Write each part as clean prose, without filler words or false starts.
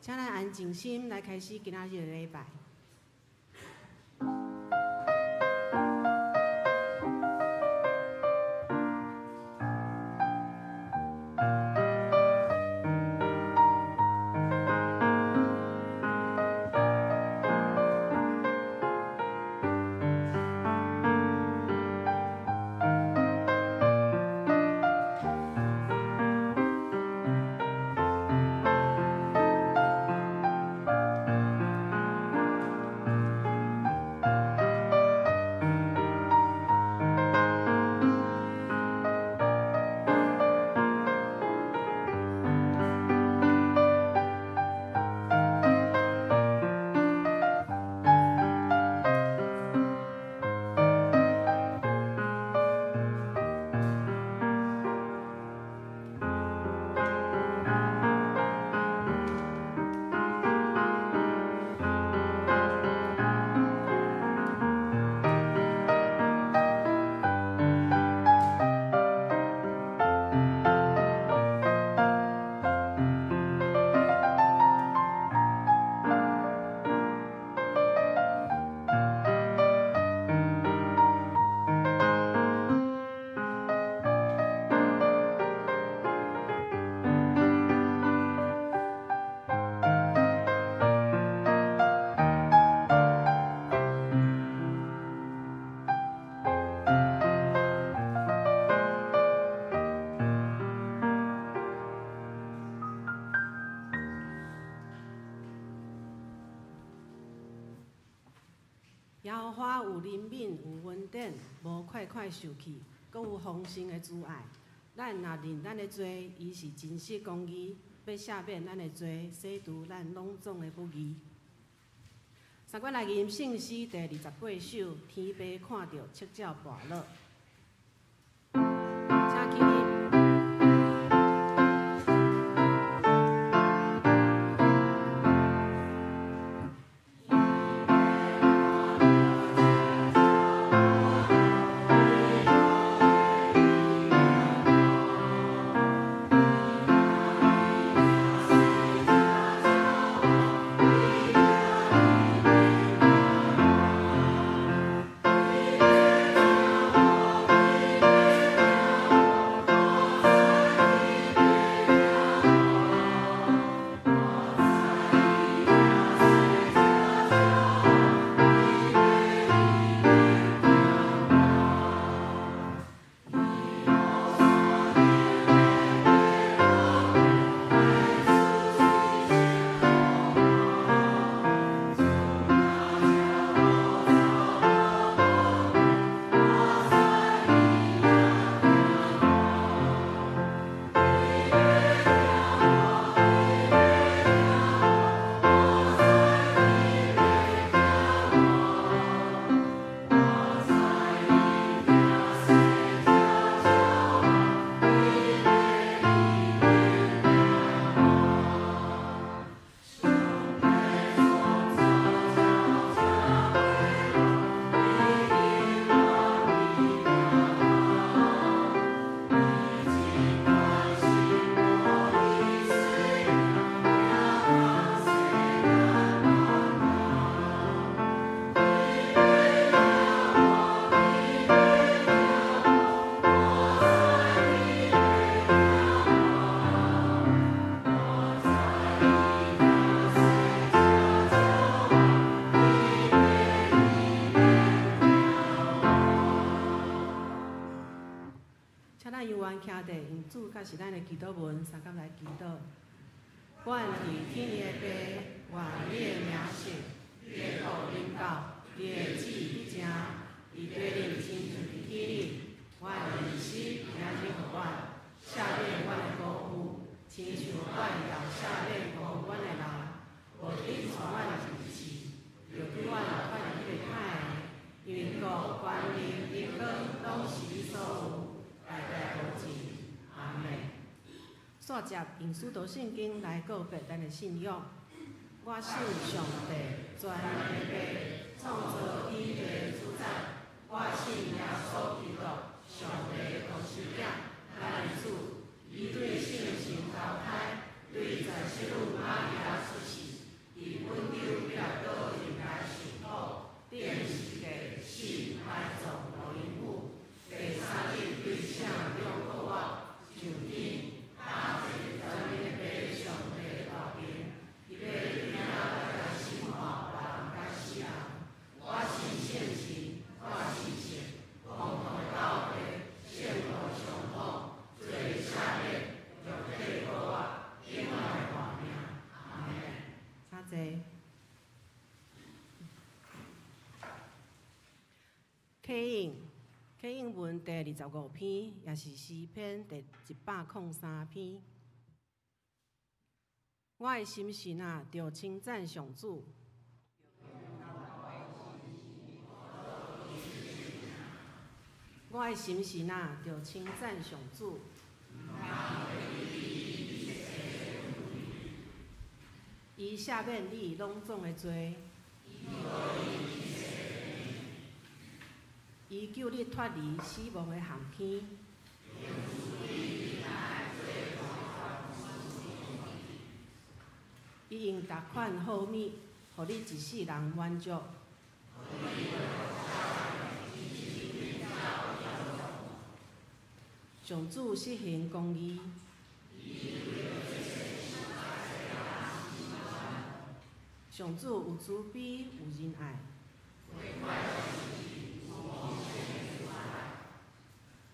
請咱安靜心來開始今仔日的禮拜。耶和華有憐憫，有恩典，無快快受氣，閣有豐盛的慈愛。咱若認咱的罪，伊是真實公義，欲赦免咱的罪，洗除咱攏總的不義。三阮來吟聖詩第28首，天父看著七腳跋落。請起立。請咱猶原徛佇，用主佮是咱的祈禱文，相共來祈禱。阮佇天的父，願你的名聖，你的國臨到，你的旨意必成，佇地頂親像佇天頂。阮的飲食今仔日予阮，赦免阮的辜負，親像阮也赦免辜負阮的人。無准帶阮入試，著救阮脫離彼个歹的。因為國、權柄、榮光，攏是你所有，代代無盡。阿們。煞接用使徒信經來告白咱的信仰。我信上帝，全能的父，創造天地的主宰。我信耶穌基督，上帝的獨生囝，咱的主。伊對聖神投胎，對在聖女瑪利亞出世，佇本丟彼拉多入來受苦，釘十字架，死，埋葬無陰府。第三日對聖兩復活，上天，搭坐全能的父上帝的大爿，伊欲轉來審判活人佮死人。我信聖神，我信聖，公同的教會，聖徒相通，罪赦免，肉體復活，永遠的活命。阿門。請坐。啟應，啟應文第25篇，也是詩篇第103篇。我的心神啊，著稱讚上主。我的心神啊，著稱讚上主。伊赦免你攏總的罪。伊救你脫離死亡的陷坑。伊用逐款好物，予你一世人滿足。上主實行公義。上主有慈悲，有仁愛。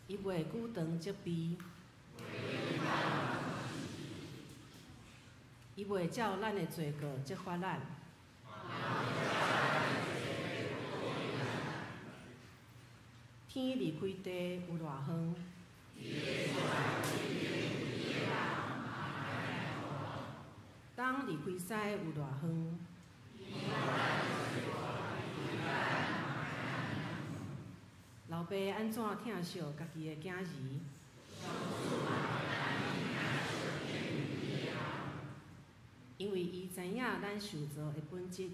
伊袂久長責備。伊袂照咱的罪過責罰咱。天離開地有偌遠？東離開西有偌遠？老爸按怎疼惜家己的囝兒？因為伊知影咱受造的本質。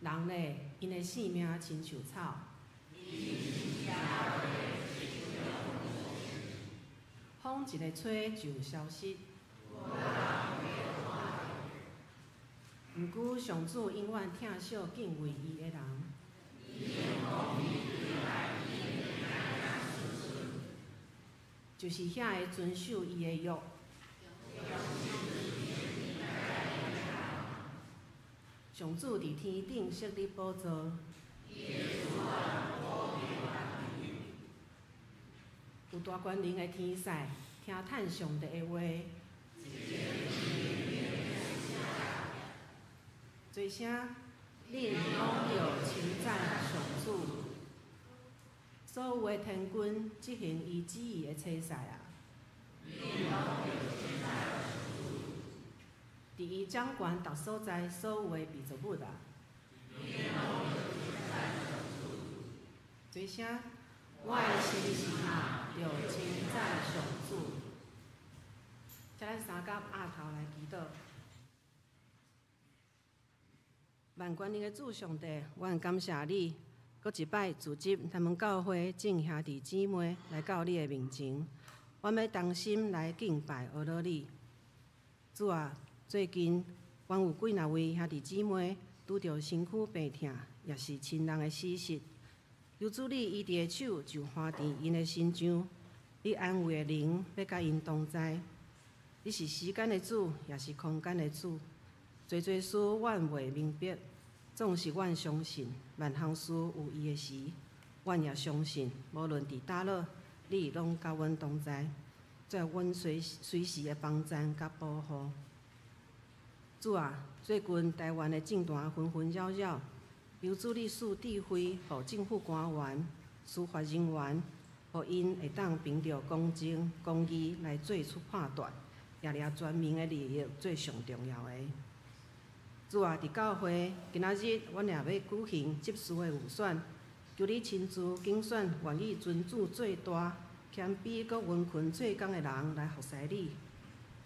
人咧，𪜶的性命親像草。風一个吹就消失。毋過上主永遠疼惜敬畏伊的人。就是遐个遵守伊的約。上主佇天頂設立寶座。有大權能的天使聽嘆上帝的話。做聲，恁攏著稱讚上主。所有的天軍執行伊旨意的差使啊！佇伊掌權逐所在所有的被造物啊！做聲，我的心神啊，著稱讚上主。請咱三甲額頭來祈禱。萬權能的主上帝，阮感謝你，閣一擺組織咱們教會眾兄弟姊妹來到你的面前，阮欲同心來敬拜阿羅你。主啊，最近阮有幾若位兄弟姊妹拄著身軀病痛，抑是親人的死訊。求主你醫治的手就按佇𪜶的身上，你安慰的靈欲佮𪜶同在。你是時間的主，也是空間的主。濟濟事阮袂明白，總是阮相信萬項事有伊的時，阮也相信無論佇佗落，你攏佮阮同在，做阮隨隨時的幫贊佮保護。主啊，最近台灣的政壇紛紛擾擾，求主你賜智慧，予政府官員、司法人員，予𪜶會當憑著公正、公義來做出判斷，也掠全民的利益做上重要的。主啊，佇教會今仔日，阮也欲舉行執事的預選，求你親自揀選願意尊主做大、謙卑閣殷勤做工的人來服侍你。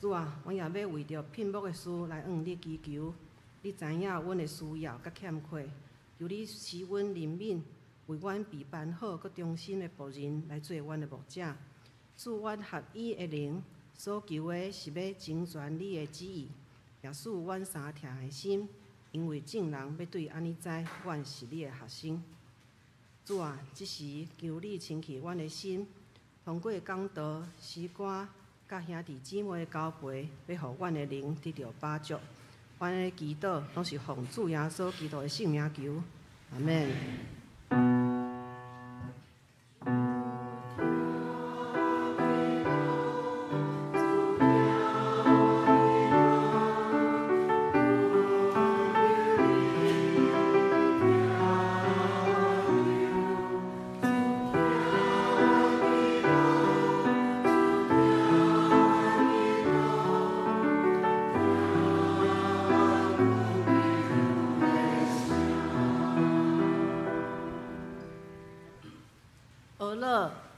主啊，阮也欲為著聘牧的事來向你祈求，你知影阮的需要佮欠缺，求你賜阮憐憫，為阮備辦好閣忠心的僕人來做阮的牧者。賜阮合一的靈，所求的是欲成全你的旨意，也賜阮相疼的心，因為眾人欲對按呢知，阮是你的學生。主啊，這時求你清去阮的心，通過講道、詩歌、佮兄弟姊妹的交陪，欲予阮的靈得著飽足。阮的祈禱攏是奉主耶穌基督的聖名求，阿們。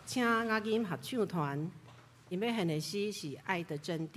請雅音合唱團，𪜶欲獻的詩是《愛的真諦》。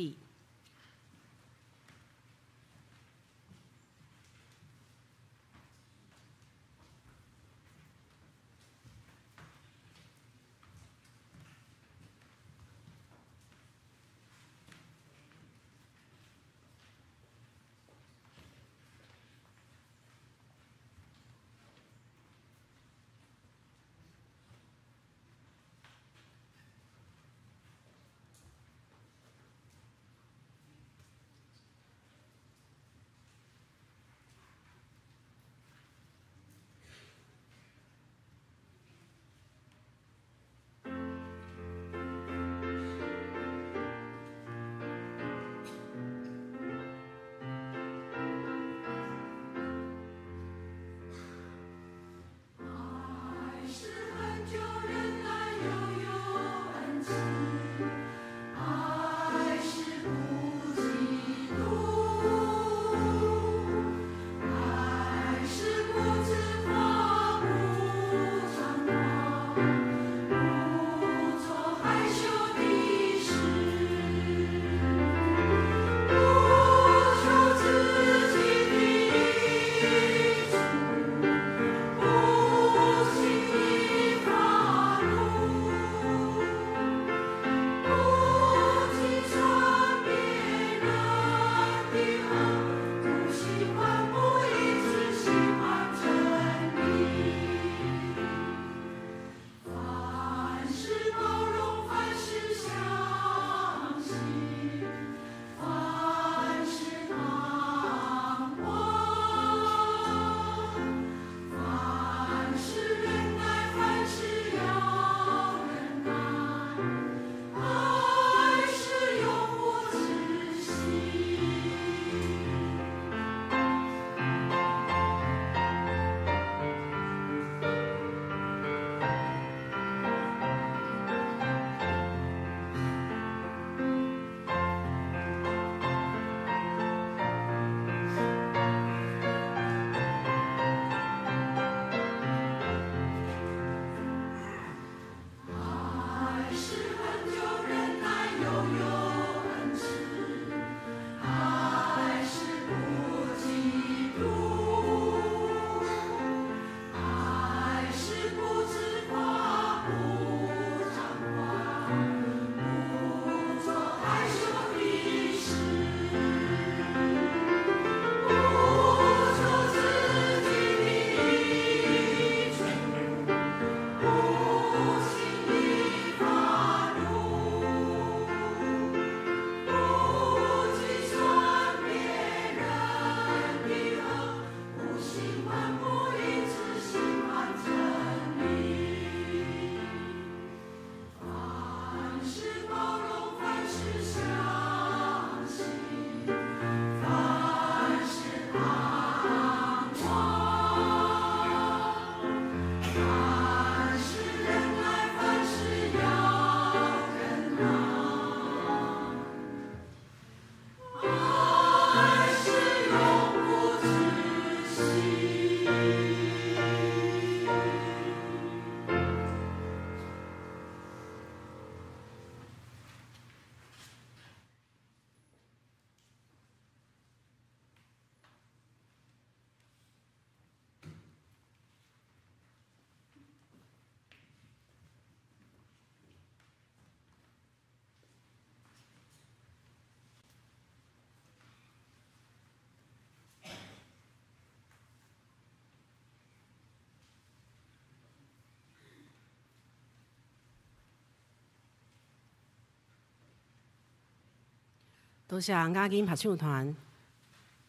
多謝雅音合唱團。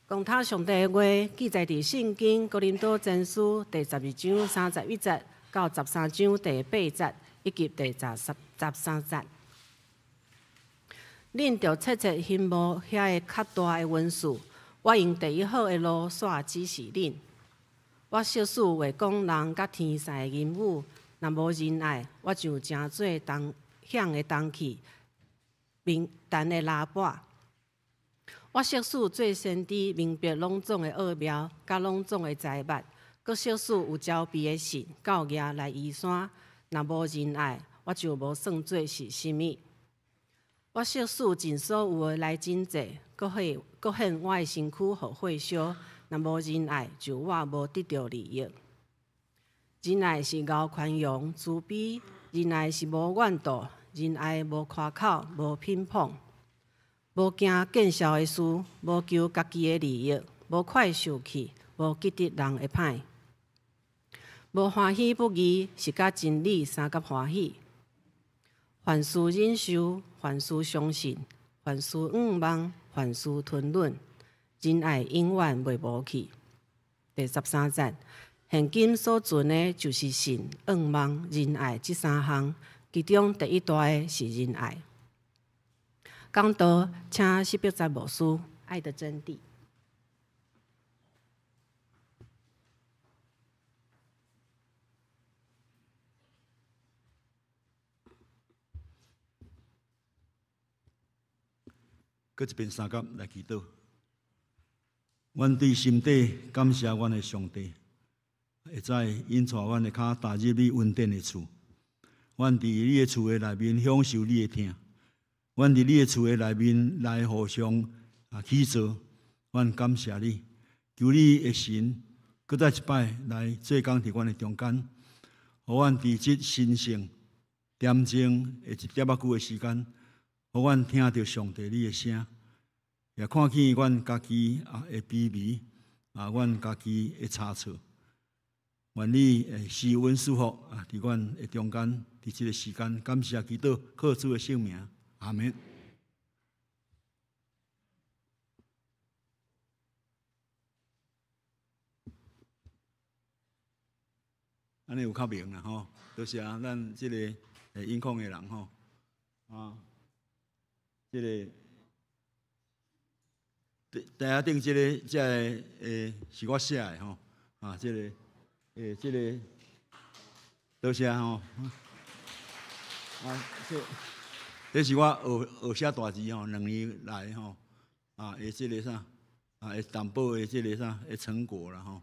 講他上帝的話記載佇聖經哥林多前書第12章31節到13章第8節以及第13節。恁著切切欣慕遐个較大的恩賜，我用第一好的路線指示恁。我說使會講人佮天使的言語，若無仁愛，我就成做銅響的銅器，鳴彈的喇叭。我說使做先知，明白攏總的奧妙，佮攏總的才捌，閣說使有慈悲的信，到額來移山。若無仁愛，我就無算做是啥物。我說使盡所有的來賑濟，閣獻我的身軀予火燒。若無仁愛，就我無得著利益。仁愛是𠢕寬容、慈悲；仁愛是無怨妒；仁愛無誇口、無品捧，無驚見笑的事，無求家己的利益，無快受氣，無記得人的歹，無歡喜不義，是佮真理相佮歡喜。凡事忍受，凡事相信，凡事向望，凡事吞忍。仁愛永遠袂無去。第13節，現今所存的，就是信、向望、仁愛這三項，其中第一大的是仁愛。講道，請施伯澤牧師，愛的真諦。閣一遍相佮來祈禱，阮對心底感謝阮的上帝，會使引帶阮的跤踏入你恩典的厝，阮佇你的厝的內面享受你的疼。阮佇你的厝的內面來互相啊起座，阮感謝你，求你的神閣再一擺來做工佇阮的中間，予阮佇這神聖恬靜的一點仔久的時間，予阮聽著上帝你的聲，也看見阮家己啊的卑微，啊阮家己的差錯。願你會施恩賜福啊，佇阮的中間，佇這個時間，感謝基督靠主的聖名。阿門。按呢有較明啦吼，多謝咱這個音控的人吼，啊，這個台仔頂這個這個是我寫的吼，啊，這個這個多謝吼，啊，這。這是我學學寫大字吼，2年來吼，啊，的這個啥，啊，的淡薄的這個啥的成果啦吼。啊，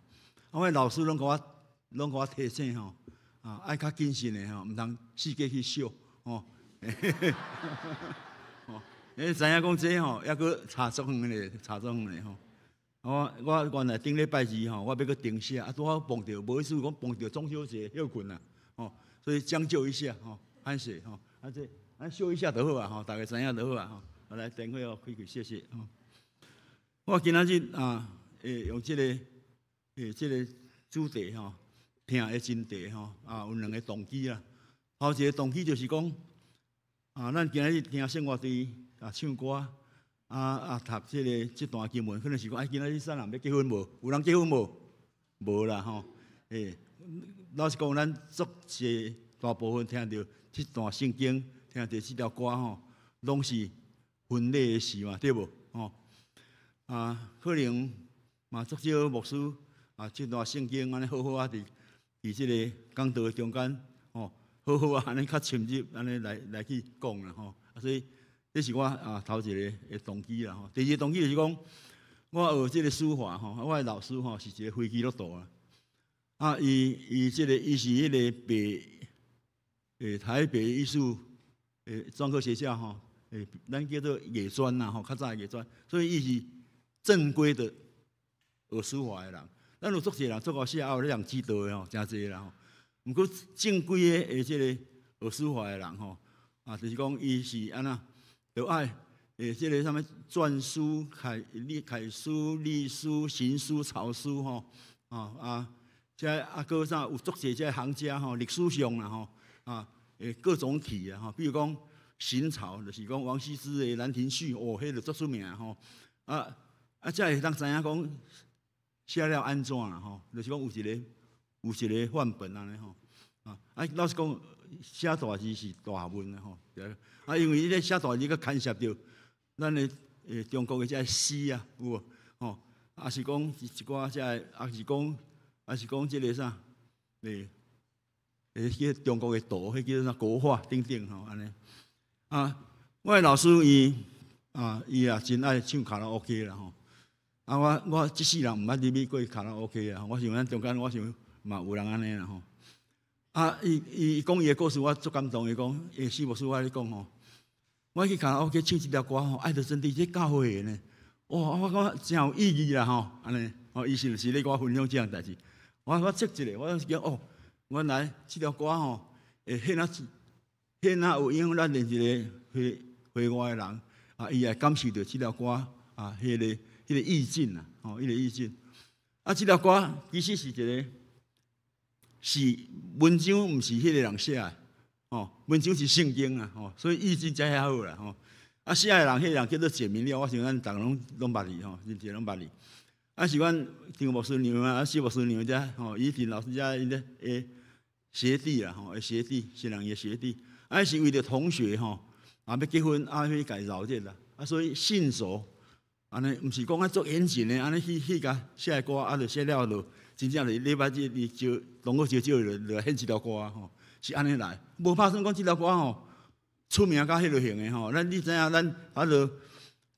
我老師攏予我提醒吼，啊，愛較謹慎的吼，毋通四界去秀吼。吼，你知影講這吼，猶閣差足遠咧，差足遠咧吼。我原來頂禮拜二吼，我欲閣重寫，啊，拄好碰著，無意思講碰著中秋節歇睏啦，吼，所以將就一下吼，歹勢吼，啊這。咱笑一下就好啊！吼，大家知影就好啊！吼，來燈火哦，開開，謝謝。吼，我今仔日啊，會用這個這個主題吼，疼的真諦吼，啊，有兩個動機啦。頭一個動機就是講，啊，咱今仔日聽聖樂隊啊唱歌，啊啊讀這個這段經文，可能是講，哎，今仔日啥人欲結婚無？有人結婚無？無啦吼。欸，老實講，咱足濟大部分聽著這段聖經。聽著這條歌吼，攏是婚禮的事嘛，對無？吼啊，可能嘛足少牧師啊，這段聖經按呢好好啊，佇佇這個講道的中間吼，好好啊，按呢較深入按呢來來去講啦吼。啊，所以這是我啊頭一个的動機啦吼。第二个動機就是講，我學這個書法吼，我的老師吼是一個非基督徒啊。啊，伊伊這個伊是彼个北台北藝術。專科學校吼，咱叫做藝專啦吼，較早藝專，所以伊是正規的學書法的人。咱有足濟人足𠢕寫，也有咧人指導的吼，誠濟啦吼。毋過正規的這个學書法的人吼，啊，就是講伊是按怎，著愛這个啥物篆書、楷隸楷書、隸書、行書、草書吼，啊啊，這啊閣啥有足濟這行家吼，歷史上啦吼，啊。各種體啊，吼，比如講行草，就是講王羲之的《蘭亭序》，哦，彼就足出名吼。啊啊，才會當知影講寫了按怎啦吼，就是講有一個範本按呢吼。啊啊，老實講，寫大字是大學問啦吼。啊，因為伊咧寫大字閣牽涉著咱的中國的這个詩啊，有無？吼，啊是講一寡這个，啊是講這个啥？叫中國的圖，彼叫做啥國畫等等吼，按呢。啊，我的老師伊啊，伊也真愛唱卡拉 OK 啦吼。啊，我這世人毋捌入去過卡拉 OK 啊，我想咱中間，我想嘛有人按呢啦吼。啊，伊講伊的故事，我足感動。伊講，施牧師我咧講吼，我去卡拉 OK 唱這條歌吼，愛的真諦，這教會的呢。哇，我感覺真有意義啦吼，按呢，哦，伊是就是咧佮我分享這項代誌。我說一下，我講哦，原來這條歌吼，會遐爾遐爾有影響咱連一个會外的人啊，伊也感受著這條歌啊，彼個意境啊，吼，彼個意境。啊，這條歌其實是一個是文章，毋是彼個人寫的，吼，文章是聖經啊，吼，所以意境才遐好啦，吼。啊，寫的人，彼個人叫做簡明了，我想咱逐家攏捌伊吼，真濟攏捌伊。啊，是阮張牧師娘啊，施牧師娘遮吼，怡婷老師遮𪜶的學弟啦，吼，學弟是人的學弟。啊，是為著同學吼，啊，欲結婚啊，去共饒熱啦，啊，所以信手按呢，毋是講啊足嚴謹的，按呢去共寫的歌，啊，就寫了就真正是禮拜日伊招同學招招就獻這條歌吼，是按呢來，無拍算講這條歌吼出名甲彼落型的吼。咱你知影，咱啊就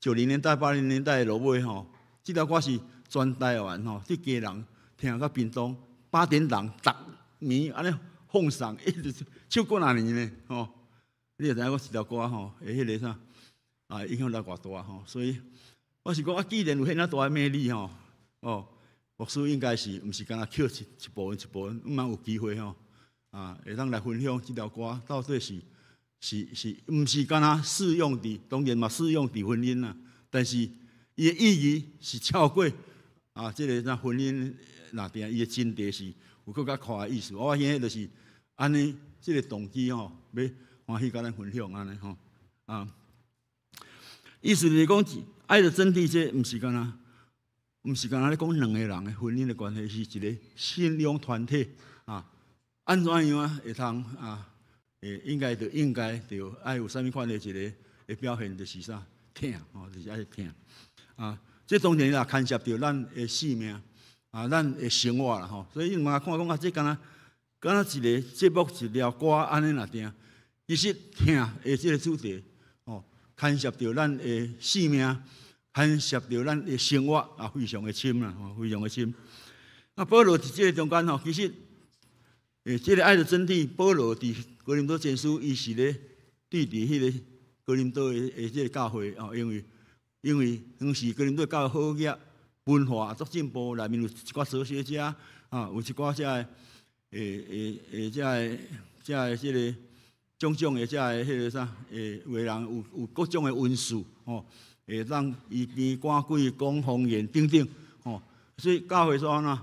90年代、80年代落尾吼，這條歌是全台灣吼，佇基隆聽到屏東八點檔，逐暝按呢放送，一直唱幾若年呢吼。你就知影講這條歌吼，會彼個啥啊，影響力偌大吼。所以我是講啊，既然有遐爾大的魅力吼，哦，牧師應該是毋是干焦抾一部分一部分，毋通有機會吼啊，會當來分享這條歌到底是毋是干焦適用佇，當然嘛適用佇婚姻啦，但是伊的意義是超過啊，這个啥婚姻若定伊的真諦是有閣較闊的意思。我現在就是按呢，這个動機吼，欲歡喜佮咱分享按呢吼啊。意思就是講，愛的真諦這毋是干焦咧講兩個人的婚姻的關係，是一個信仰團體啊。按怎樣啊會通啊？會應該就愛有啥物款的一個的表現，就是啥疼吼，就是愛疼啊。這當然也牽涉著咱的性命啊，咱的生活啦吼。所以你嘛看講啊，這敢若一個節目一條歌按呢若定，其實疼的這個主題吼，牽涉著咱的性命，牽涉著咱的生活啊，非常的深啦，吼，非常的深。啊，保羅佇這個中間吼，其實，這個愛的真諦，保羅佇哥林多前書，伊是咧對佇彼個哥林多的這個教會哦，因為當時哥林多教會好額文化足進步，內面有一寡哲學家啊，有一寡這个這个這个種種的這个彼個啥，有的人有各種的恩賜吼，會當醫病趕鬼講方言等等吼，所以教會說按怎？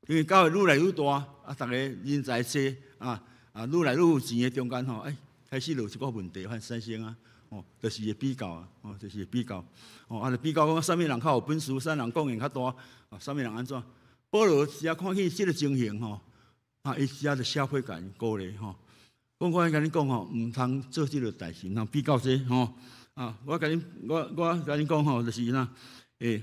因為教會愈來愈大，啊，逐个人才濟啊，啊，愈來愈有錢的中間吼，哎，開始有一寡問題發生啊，吼，就是會比較啊，吼，就是會比較，吼，啊，就比較講啥物人較有本事，啥人貢獻較大，啊，啥物人按怎？保羅只看見這个情形吼，啊，伊只就寫批共𪜶鼓勵吼，講我共你講吼，毋通做這个代誌，毋通比較這吼，啊，我共你講吼，就是啥，就是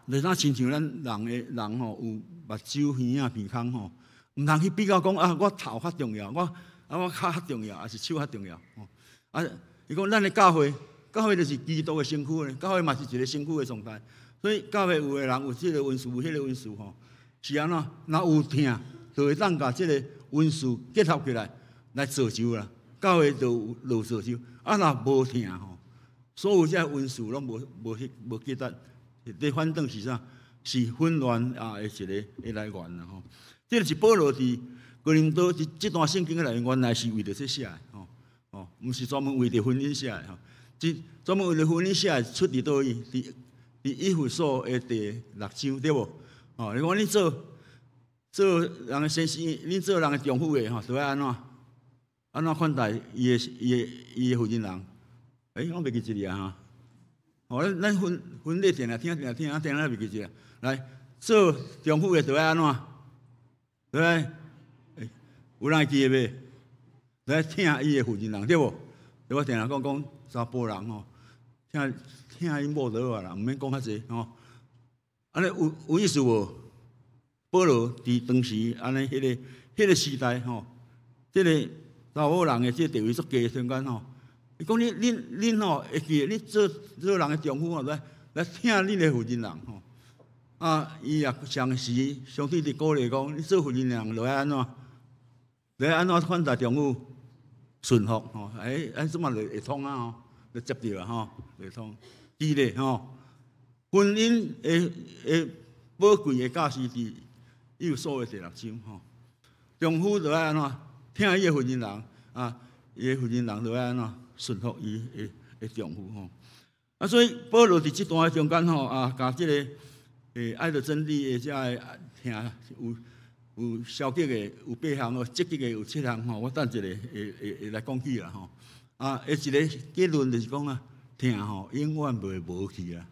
若親像咱人的人吼，有目睭、耳仔、鼻孔吼，毋通去比較講啊，我頭較重要，我跤較重要，抑是手較重要吼。啊，伊講咱的教會，教會就是基督的身軀呢，教會嘛是一個身軀的狀態。所以教會有的人有這个恩賜，有彼个恩賜吼，是按怎？若有疼，就會當共這个恩賜結合起來來造就啦。教會就有造就。啊，若無疼吼，所有這恩賜攏無價值。佇反轉是啥？是混亂啊的一个的來源啦吼。這个是保羅佇哥林多佇這段聖經的內面，原來是為著這寫的吼吼，毋是專門為著婚姻寫的吼。這專門為著婚姻寫的出佇佗位？佇以弗所的第六章對無？吼，伊講你做人的先生，你做人的丈夫的吼，就愛按怎？按怎款待伊的負責人？欸，我袂記這個啊！吼，咱婚禮定定聽定聽，定定袂記這個。來，做丈夫的著愛按怎？對不對？有人會記得袂？來疼伊的負責人，對無？我定定講講查埔人吼，疼疼𪜶某就好啊啦，毋免講較濟吼。按呢有意思無？保羅佇當時按呢彼個時代吼，這個查某人的這個地位足低的中間吼，伊講你恁恁吼會記得，你做人的丈夫吼，來疼恁的婦人吼。啊，伊也同時上帝佇鼓勵講，你做婦人就愛按怎？著愛按怎款待丈夫？順服吼，欸，按這麼就會通啊吼，就接著啊吼，會通。記咧吼，婚姻的寶貴的教示佇以弗所的第六章吼，丈夫著愛按怎？疼伊的婦人啊，伊的婦人著愛按怎？順服伊的丈夫吼。啊，所以保羅佇這段的中間吼啊，共這個愛著真理的這个疼有消極的，有八項；有積極的，有七項吼。我等一下會來講起啦吼。啊，一個結論就是講啊，疼吼永遠袂無去啊。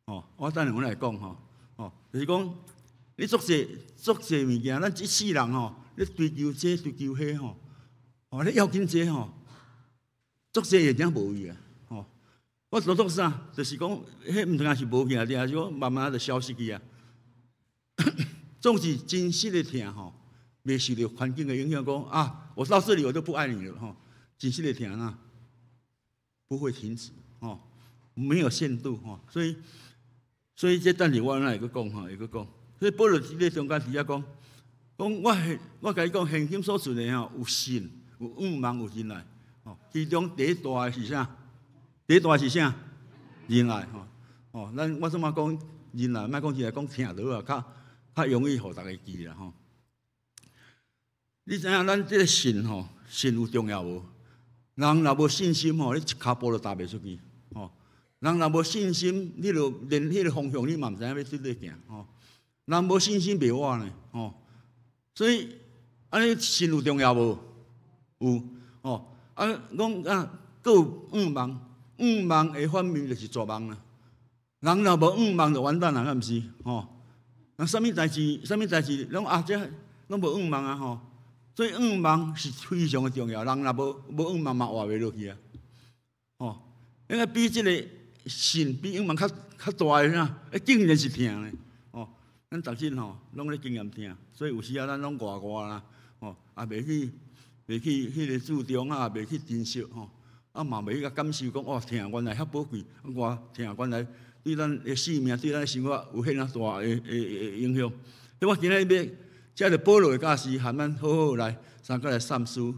吼，我等下阮來講吼，吼，就是講你足濟足濟物件，咱一世人吼，你追求這追求彼吼，哦，你要緊這吼，足濟會點無去啊。吼，我做做啥？就是講，彼毋但是無去啊，還是講慢慢就消失去啊。總是真實的疼吼，袂受著環境的影響，講啊，我到這裡我就不愛你了吼。真實的疼啊，不會停止吼，沒有限度吼。所以這等下我來會閣講吼，會閣講。所以保羅佇這中間佇遐講，講我共你講，現今所存的吼，有信、有盼望、有忍耐。吼，其中第一大的是啥？第一大的是啥？忍耐吼。哦，咱我怎麼講忍耐？莫講起來講疼就好啊，較較容易予大家記啦吼。你知影咱這個信吼，信有重要無？人若無信心吼，你一跤步都踏袂出去吼。人若無信心，你就連彼個方向你嘛毋知影欲佗佗行吼。人無信心袂活呢吼。所以按呢信有重要無？有吼。啊，講啊，閣有盼望，盼望的反面就是絕望啦。人若無盼望就完蛋啦，敢毋是？吼。啊，啥物代誌？啥物代誌？攏啊，這攏無盼望啊！吼，所以盼望是非常的重要。人若無盼望嘛，活袂落去啊！吼，應該比這個信比盼望較大的啥？欸，竟然是疼呢！吼，咱逐日吼攏咧經驗疼，所以有時啊，咱攏外外啦，吼，也袂去彼個注重啊，袂去珍惜吼，啊嘛袂去感受講哦，疼原來遐寶貴，我疼原來對咱的生命、對咱的生活有遐爾大的影響。我今日欲藉著保羅的教示，和咱好好來相共來三思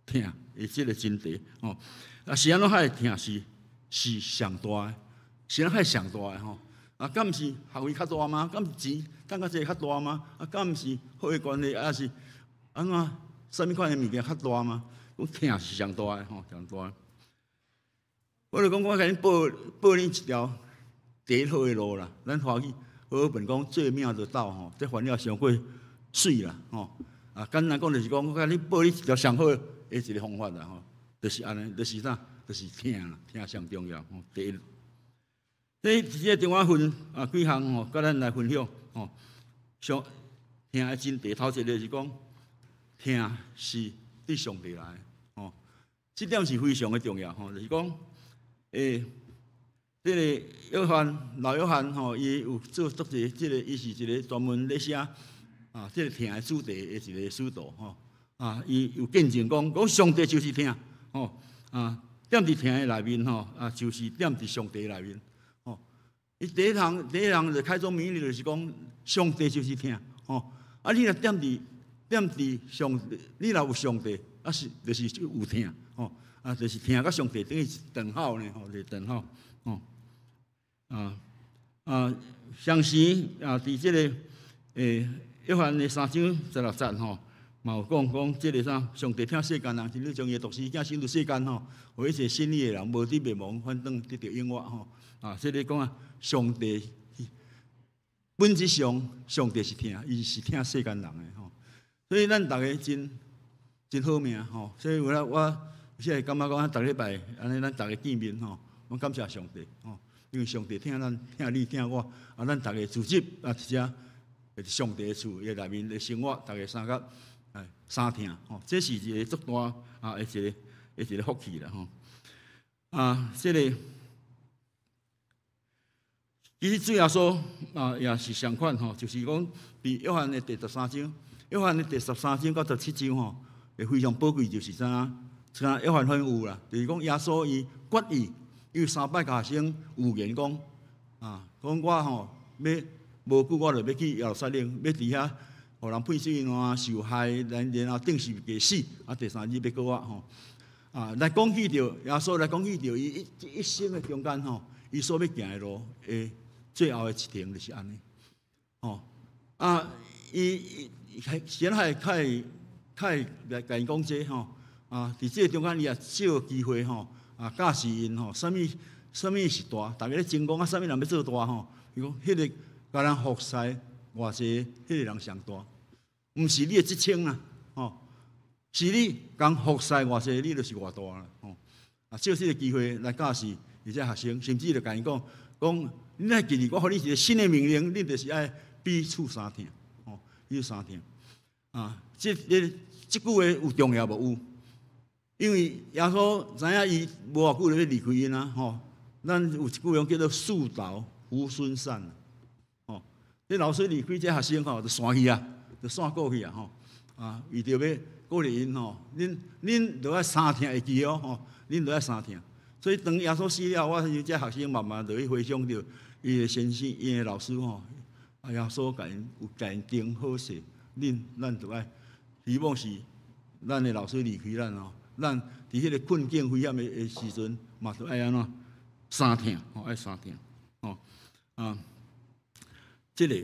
疼的這個真諦吼。啊，是按怎會疼是上大的，是按怎上大的吼？啊，敢毋是學位較大嗎？敢毋是錢趁較濟較大嗎？啊，敢毋是好的關係，還是按怎？啥物款的物件較大嗎？講疼是上大的吼，上大的。我就講，我共你報你一條第一好的路啦。咱華語和合本講最妙的道吼，這翻了傷過媠啦吼。啊，簡單講就是講，我共你報你一條上好的一個方法啦吼，就是按呢，就是啥，就是疼啦，疼上重要吼。第一，所以佇這個中間分啊幾項吼，佮咱來分享吼。上疼的真諦，頭一個是講疼是對上帝來的吼，這點是非常的重要吼，就是講，欸，這個約翰老約翰吼，伊有做足濟這個，伊是一個專門咧寫啊，這個疼的主題的一個使徒吼。啊，伊有見證講，講上帝就是疼吼啊，踮佇疼的內面吼啊，就是踮佇上帝內面吼。伊第一項就開宗明義就是講，上帝就是疼吼。啊，你若踮佇上帝，你若有上帝，啊是就是有疼吼。啊，就是疼佮上帝等於是等號呢吼，就是等號吼。啊啊，相時啊，佇這個約翰的三章十六節吼，嘛有講講這個啥，上帝疼世間人，是你將伊的獨生子生佇世間吼，予一切信伊的人無致滅亡，反轉得著永活吼。啊，這個講啊，上帝本質上，上帝是疼，伊是疼世間人的吼。所以咱逐个真真好命吼。所以有影我現在感覺講，逐禮拜按呢，咱逐家見面吼，攏感謝上帝吼，因為上帝疼咱，疼你疼我，啊，咱逐家聚集啊，佇遮上帝的厝的內面的生活，逐家相佮哎相疼吼，這是一个足大啊，的一個福氣啦吼。啊，這個其實主耶穌啊，也是相款吼，就是講佇約翰的第十三章，約翰的第十三章到十七章吼，會非常寶貴，就是啥？像約翰福音有啦，就是講耶穌伊決意，伊有三擺共學生預言講，啊，講我吼欲無久我就欲去耶路撒冷，欲佇遐予人騙水爛受害，然後釘十字架死，啊，第三日欲復活吼。啊，來講起著耶穌來講起著伊一生的中間吼，伊所欲行的路的最後的一程就是按呢，吼，啊，伊伊先係較會較會來共𪜶講這吼。啊！佇這個中間，伊也借機會吼，啊，教示𪜶吼，啥物啥物是大，逐家咧爭講啊，啥物人欲做大吼？伊講，彼個共人服侍偌濟，彼個人上大，毋是你的職稱啊，吼，是你共服侍偌濟，你就是偌大啦，吼。啊，借這個機會來教示伊這學生，甚至就共𪜶講講，你愛記住，我予你一個新的命令，恁就是愛彼此相疼，吼，彼此相疼。啊，這句話有重要無？有。因為耶穌知影伊無偌久就欲離開𪜶啊，吼！咱有一句話叫做“樹倒猢猻散”，吼！這老師離開這學生吼，就散去啊，就散過去啊，吼！啊，為著欲鼓勵𪜶吼，恁恁著愛相疼會記哦，吼！恁著愛相疼。所以當耶穌死了，我相信這學生慢慢就去回想著伊的先生、伊的老師吼，啊，耶穌共𪜶有共𪜶定好勢，恁咱著愛希望是咱的老師離開咱吼。咱佇彼個困境危險的時陣，嘛著愛按怎相疼，吼，愛相疼，吼啊，這個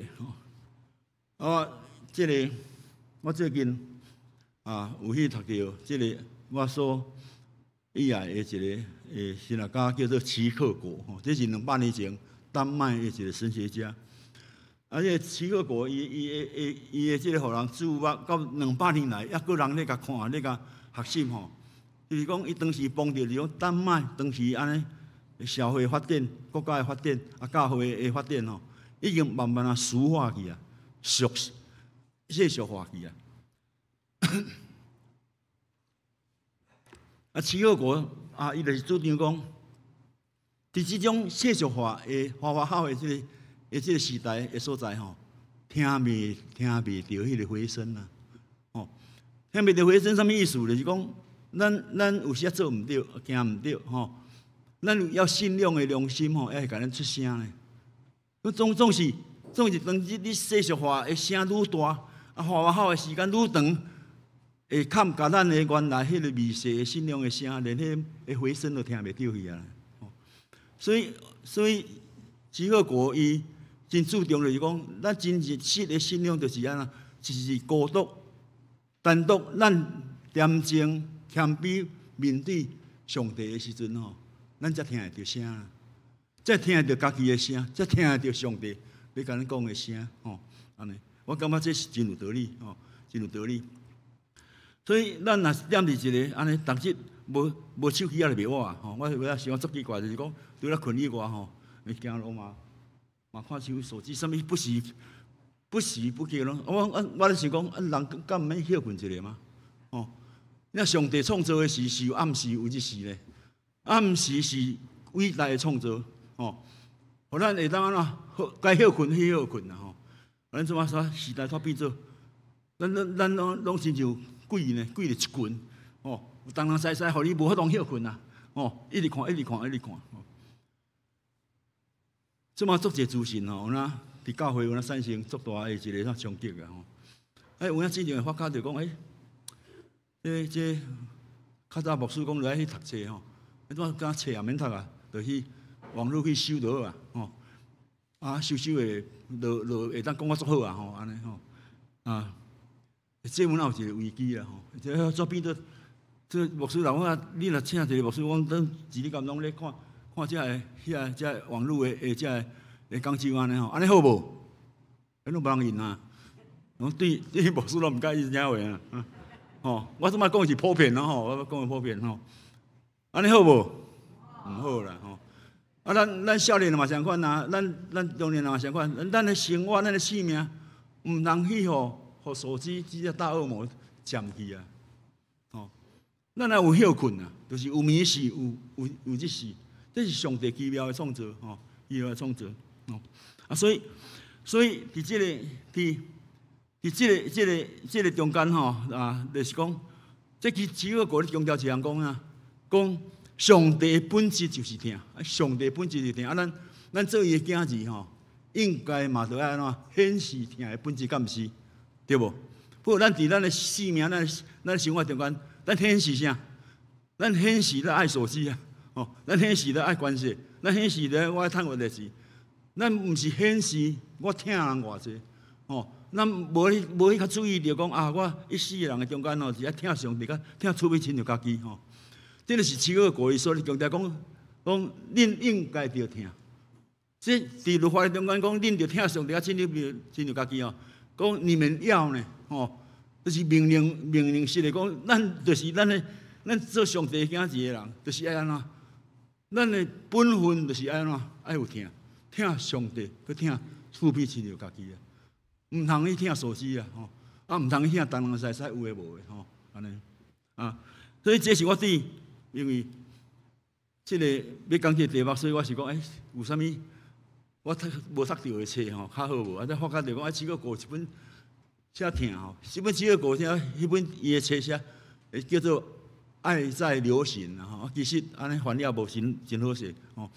吼，啊，這個我最近啊有去讀著這個我所喜愛的一個神學家叫做齊克果，吼，這是200年前丹麥的一個神學家。啊，這個齊克果伊伊的伊的這個予人注目，到兩百年來，猶閣人咧共看，咧共學習吼。就是講，伊當時幫著是講丹麥當時按呢社會發展、國家的發展、啊教會的發展吼，已經慢慢啊俗化去啊，俗世俗化去啊。啊，齊克果啊，伊就是主張講，佇這種世俗化的花花好的這個時代的所在吼，聽袂著彼個回聲啊，吼，聽袂著回聲啥物意思？就是講。咱有時做毋對，行毋對，吼。咱有信仰的良心，吼，會共咱出聲呢。總是當你世俗化的聲愈大，啊，花花好的時間愈長，會冚共咱的原來彼個微細的信仰的聲，連彼个回聲都聽袂著去啊。所以齊克果伊真注重就是講，咱真實的信仰就是按怎，就是孤獨、單獨，咱恬靜。謙卑面對上帝的時陣吼，咱才聽會著聲，才聽會著家己的聲，才聽會著上帝欲共咱講的聲吼。按呢，我感覺這是真有道理吼，真有道理。所以咱若是踮佇一个按呢，逐日無無手機也就袂活吼。我有影想足奇怪，就是講除了睏以外吼，你行路嘛嘛看手機，啥物不時不時不刻攏。我咧想講，啊人敢毋免歇睏一下嗎？吼。那上帝創造的時是有暗時有日時咧，暗時是偉大的創造，吼，予咱會當按怎好該歇睏去歇睏啦吼。咱這馬說時代煞變做，咱攏親像鬼呢，鬼佇一群，吼，東東西西，予你無法度歇睏啊，吼，一直看，一直看，一直看。這馬足濟資訊吼，有影佇教會有影產生足大的一個啥衝擊啊吼。哎，有影真正會發覺就講，欸。這這較早牧師講著愛去讀冊吼，你怎敢冊也免讀啊？就去網路去搜就好啊，吼！啊，搜搜會落落會當講甲足好啊，吼，按呢吼，啊，這阮有一個危機啦，吼！這做變做這牧師人講，你若請一個牧師，講等一日敢攏咧看看這个、遐個、這个網路的這个的講師按呢吼，按呢好無？攏無人應啊！攏對對牧師攏毋佮意聽話啊！吼，我這擺講是普遍咯吼，我講的普遍吼，按呢好無？毋好啦吼。啊，咱少年嘛相款啊，咱中年人嘛相款，咱的生活、咱的性命，毋通去予手機這隻大惡魔佔去啊！吼，咱若有歇睏啊，就是有暝時，有日時，這是上帝奇妙的創造吼，奇妙的創造吼。啊，所以佇這個中間吼啊，就是講，這其實個國咧強調一項講啊，講上帝的本質就是疼，上帝本質就是疼。啊，咱做伊的囝兒吼，應該嘛著愛按怎顯示疼的本質，敢毋是？對無？不過咱佇咱的生命、咱的生活中間，咱顯示啥？咱顯示咧愛手機啊，吼！咱顯示咧愛關係，咱顯示咧我愛趁偌濟錢，咱毋是顯示我疼人偌濟，吼！咱無去較注意著講啊，我一世人的中間吼是愛疼上帝，佮疼厝邊親像家己吼。這个是七個國語所咧強調講，講恁應該著疼。這佇律法的中間講，恁著疼上帝，佮親像家己吼。講你們要呢，吼，就是命令式的講，咱就是咱的，咱做上帝囝兒的人，就是愛按怎？咱的本分就是愛按怎？愛有疼，疼上帝，閣疼厝邊親像家己啊。毋通去疼手機啊，吼！啊，毋通去疼東東西西有的無的，吼，按呢啊。所以這是我對，因為這个欲講這個題目，所以我是講，欸，有啥物我讀無讀著的冊吼，較好無？啊，才發覺著講，欸，七個國一本寫疼吼，這本七個國寫彼本伊的冊寫，叫做《愛在流行》啦吼。其實按呢翻譯無真真好勢吼。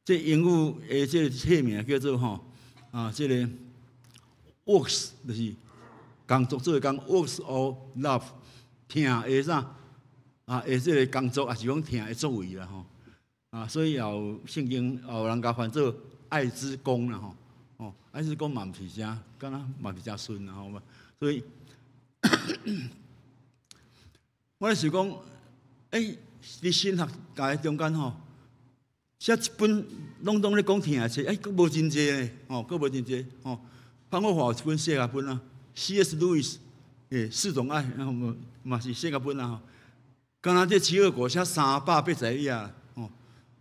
這英語的這個冊名叫做吼啊，這个 Works 就是工作做的工，Works of Love 疼的啥啊？的這个工作，也是講疼的作為啦吼。啊，所以也有聖經也有人共翻做愛之工啦吼。哦，愛之工嘛毋是誠，敢若嘛是誠順啦吼。所以，我咧想講，欸，佇神學界中間吼，寫一本攏總咧講疼的冊，欸，閣無真濟咧，吼，閣無真濟，吼。潘霍華有一本細仔本啊，C.S. Lewis，欸，四種愛，嘛是細仔本啊吼。敢若這齊克果寫380頁吼，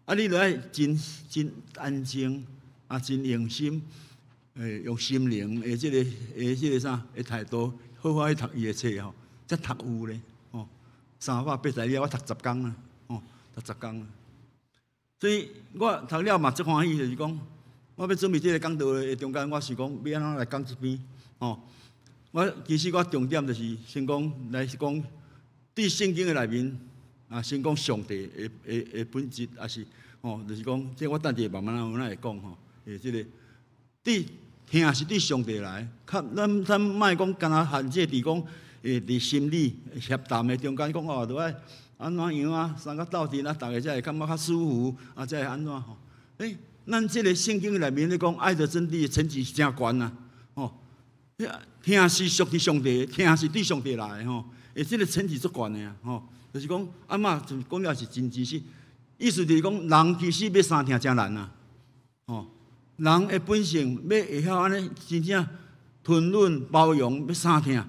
啊，你著愛真真安靜，啊，真用心，欸，用心靈的這個啥的態度，好好去讀伊的冊吼，才讀有咧，吼。380頁，我讀10工啦，吼，讀十工啦。所以我讀了嘛足歡喜，就是講，我欲準備這個講道的中間，我是講欲按怎來講這篇，吼。我其實我重點就是先講來講，佇聖經的內面，啊，先講上帝的本質，抑是吼，就是講，這我等下慢慢慢慢會講吼。欸，這个對疼是對上帝來，較咱莫講干焦限制佇講，欸，佇心理協談的中間講哦，著愛按怎樣啊，相佮鬥陣啊，逐个才會感覺較舒服，啊，才會按怎吼？欸，咱這个聖經內面咧講愛的真諦層級是誠懸啊，吼！疼是屬佇上帝，疼是對上帝來的吼，欸，這个層級足懸的啊，吼！就是講，啊嘛，就講了是真真實，意思就是講，人其實欲相疼誠難啊，吼！人的本性欲會曉按呢真正吞忍包容，欲相疼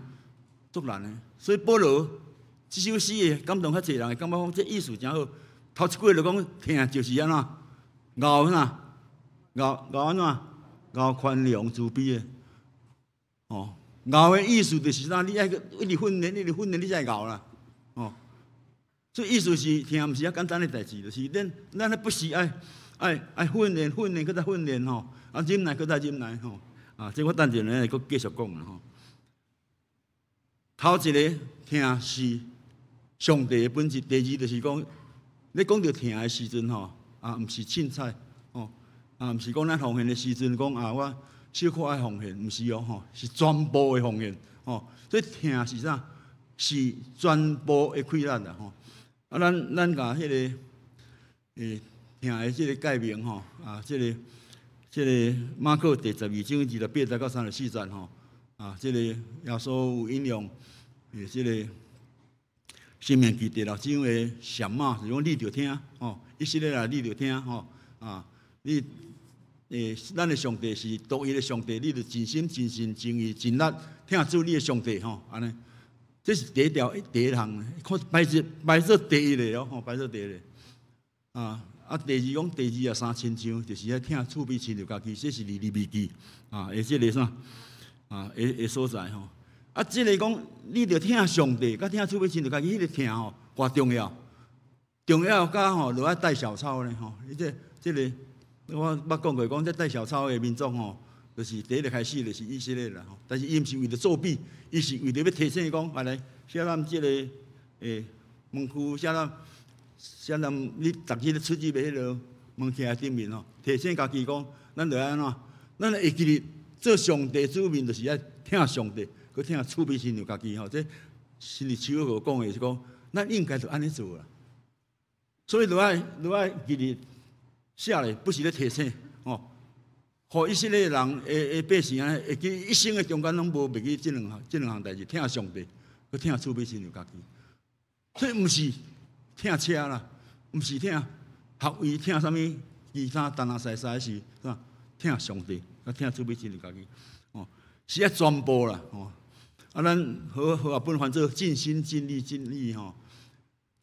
足難的。所以保羅這首詩會感動較濟人，會感覺講這意思誠好。頭一句就講疼就是按怎，𠢕啥？𠢕按怎？𠢕寬容慈悲的，吼！𠢕的意思就是啥？你愛一直訓練，一直訓練，你才會𠢕啦，吼！所以意思是疼毋是遐簡單的代誌，就是咱咧不時愛訓練、訓練，閣再訓練吼，啊忍耐，閣再忍耐吼，啊！這我等陣咧閣繼續講啦吼。頭一个疼是上帝的本質，第二就是講，你講著疼的時陣吼，啊，毋是凊彩吼，啊，毋是講咱奉獻的時陣講啊，我小可愛奉獻，毋是哦吼，是全部的奉獻吼。所以疼是啥？是全部的氣力啦吼。啊，咱共彼个欸疼的這个誡命吼，啊，這个馬可第12章28節到34節吼，啊，這个耶穌有引用欸這个申命記第六章的什瑪，是講你著聽吼，以色列人你著聽吼，啊，你欸，咱的上帝是獨一的上帝，你著盡心、盡性、盡意、盡力疼主你的上帝吼，按呢。這是第一條，第一項，看排這排做第一个哦，吼，排做第一个。啊啊，第二講第二啊三親像，就是愛疼厝邊親像家己，這是利未記啊，的這个啥啊，的的所在吼。啊，這个講你著疼上帝，佮疼厝邊親像家己，彼个疼吼，偌重要，重要甲吼，就愛帶小抄呢吼。你這這个我捌講過，講這帶小抄的民族吼，就是第一个開始就是以色列啦吼。但是伊毋是為著作弊，伊是為著欲提醒講，啊來，寫咱這个門區，寫咱寫咱你逐日出入的彼个門徛頂面吼，提醒家己講，咱著愛按怎？咱會記得做上帝子民，就是愛疼上帝，閣疼厝邊親像家己吼。這是你手語講的是講，咱應該就按呢做啦。所以就愛記得寫咧，不時咧提醒吼，予以色列人的百姓按呢會記一生的中間攏無袂記這兩項代誌，疼上帝，閣疼厝邊親像家己。所以毋是疼車啦，毋是疼學位，疼啥物其他單單西西是啥？疼上帝，閣疼厝邊親像家己，哦，是愛全部啦，吼。啊，咱和合本翻做盡心盡力盡意吼。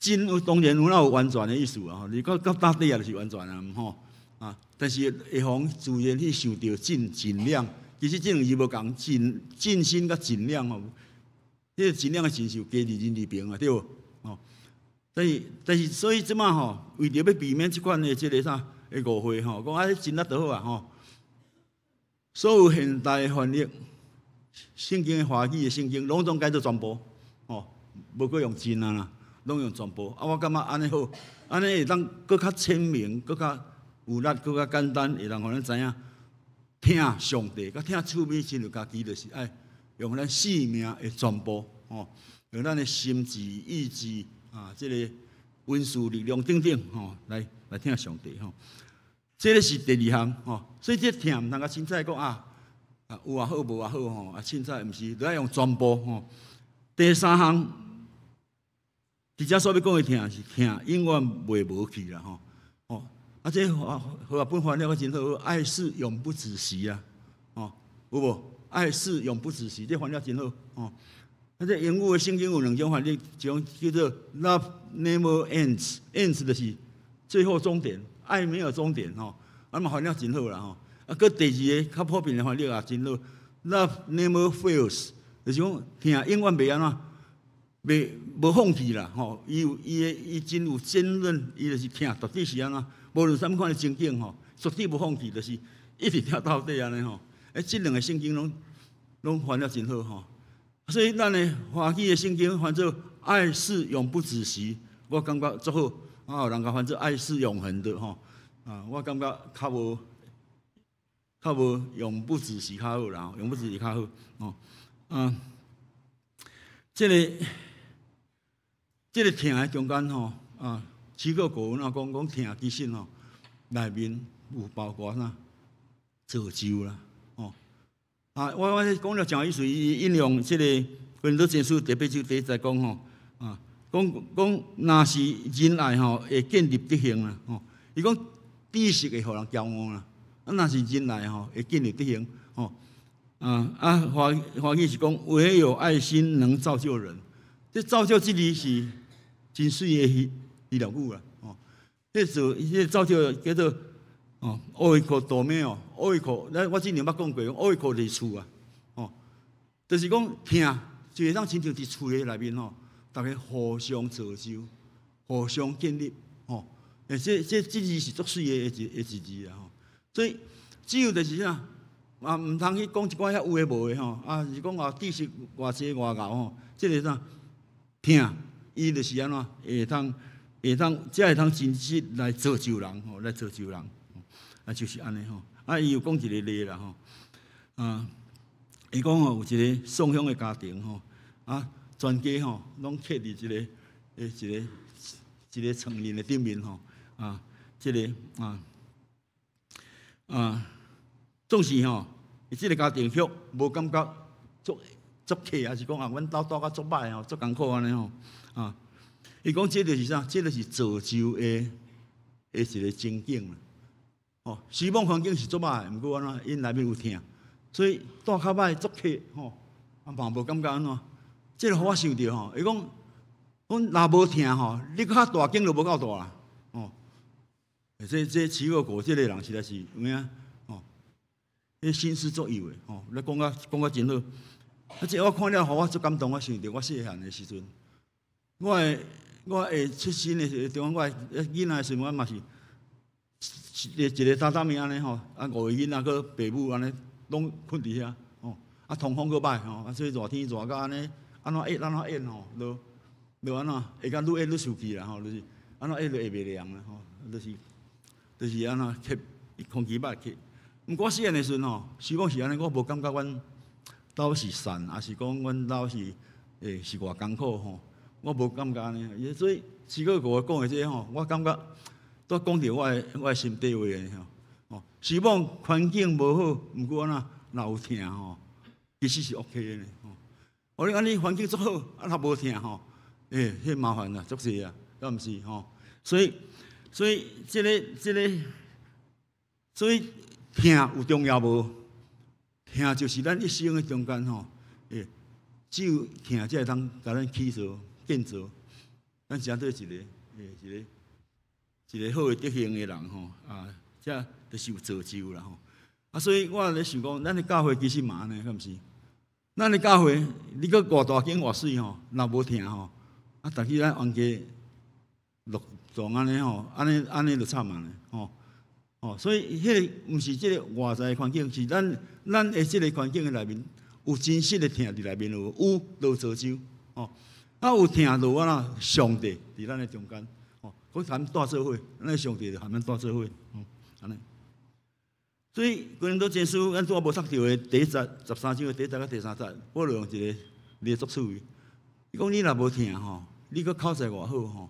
盡有當然有哪有完全的意思啊？你講到底也就是完全啊，吼啊！但是會予自然去想著盡盡量，其實這兩字無仝，盡盡心佮盡量吼。彼個盡量的盡是有加佇人字邊啊，對無？吼。但是所以這馬吼，為著欲避免這款的這个啥的誤會吼，講啊盡力就好啊吼。所有現代翻譯聖經的華語的聖經，攏總改做全部，吼，無閣用盡啊啦。攏用全部啊！我感覺按呢好，按呢會當閣較鮮明，閣較有力，閣較簡單，會當予咱知影，疼上帝，佮疼厝邊親像家己，就是愛用咱生命的全部，吼，用咱的心智、意志啊，這个文思力量等等，吼，來疼上帝，吼。這个是第二項，吼。所以這疼毋通共凊彩講啊，啊有也好，無也好，吼，啊凊彩毋是，都愛用全部，吼。第三項。佇遮所欲講的疼是疼，永遠袂無去啦吼。哦，啊，這和合本翻譯真好，愛是永不止息啊。哦，有無？愛是永不止息，這翻譯真好。哦，啊，這英語的聖經有兩種翻譯，一種叫做 Love never ends，ends 就是最後終點，愛沒有終點吼。啊嘛翻譯真好啦吼。啊，閣第二个較普遍的翻譯也真好，Love never fails，就是講疼永遠袂按怎。袂無放棄啦，吼！伊有伊的伊真有堅韌，伊就是疼，到底是按怎？無論啥物款的情景吼，絕對無放棄，就是一直疼到底按呢吼。欸，這兩个聖經攏翻得真好吼。所以咱的華語的聖經翻做愛是永不止息，我感覺足好。啊，有人共翻做愛是永恆的吼。啊，我感覺較無永不止息較好啦，永不止息較好。哦，啊，這个疼的中間吼，啊，七個國文啊講講疼其實吼，內面有包括啥造就啦，哦，啊，我講了誠有意思，伊引用這個哥林多前書第八章第一節講吼，啊，講講若是仁愛吼會建立德行啦，吼，伊講知識會予人驕傲啦，啊，若是仁愛吼會建立德行，吼，啊啊，華華語是講唯有愛心能造就人，這造就這字是真媠的希臘語啦，哦，這做這造就叫做哦，oikodomeo 哦，oiko，咱我之前捌講過，oiko 就是厝啊，哦，就是講疼，就會當親像佇厝的內面吼，逐家互相造就，互相建立，吼，欸，這字是足媠的一字啊，吼，所以只有就是啥，啊，毋通去講一寡遐有的無的吼，啊，是講啊知識偌濟偌𠢕吼，這个啥疼。伊就是按怎，會當，才會當真實來造就人吼，來造就人，啊，就是按呢吼。啊，伊有講一個例啦吼，啊，伊講吼有一個送香的家庭吼，啊，全家吼攏徛佇一個床簾的頂面吼，啊，這个啊啊，總是吼，伊這个家庭卻無感覺足足客，還是講啊，阮兜住甲足歹吼，足艱苦按呢吼。啊！伊講這就是啥？這就是造就的一個情景啦。哦，希望環境是足歹，毋過按怎，𪜶內面有疼，所以住較歹足客吼，啊嘛無感覺按怎。這个予我想著吼，伊講講若無疼吼，你較大間就無夠大啦，哦。這齊克果這个人實在是有影吼，彼心思足幼的吼，你講甲真好。啊，這我看了，予我足感動，我想著我細漢的時陣，我會出身的時陣，我囡仔的時陣，我嘛是一個榻榻米按呢吼，啊五個囡仔閣爸母按呢攏睏佇遐，吼，啊通風閣歹吼，啊所以熱天熱甲按呢，按怎壓按怎壓吼，就按怎會甲愈壓愈生氣啦吼，就是按怎壓就下袂涼啦吼，就是按怎吸空氣歹吸。毋過我細漢的時陣吼，希望是按呢，我無感覺阮兜是散，抑是講阮兜是是偌艱苦吼，我無感覺按呢。所以齊克果講的這個吼，我感覺都講著我的心底話的吼。哦，希望環境無好，毋過按怎若有疼吼，其實是 OK 的吼。哦，你按呢環境足好，啊若無疼吼，彼麻煩啦，足濟啊，敢毋是吼？所以這個，所以疼有重要無？疼就是咱一生的中間吼，只有疼才會當共咱起造、建造，咱成做一個好的德行的人吼，啊，這就是有造就啦吼。啊，所以我咧想講，咱的教會其實嘛按呢，敢毋是？咱的教會，你閣偌大間偌媠吼，若無疼吼，啊，逐日咱冤家落撞按呢吼，按呢就慘啊吼。哦，所以彼个毋是這个外在環境，是咱的這个環境的內面有真實的疼佇內面有，有就造就哦。啊，有疼就按怎上帝佇咱的中間，哦，閣共咱帶做伙，咱的上帝就含咱帶做伙，按呢。所以哥林多前書，咱拄仔無讀著的第一節13章的第一節佮第三節，保羅用一個例作趣味。伊講你若無疼吼，你閣口才偌好吼，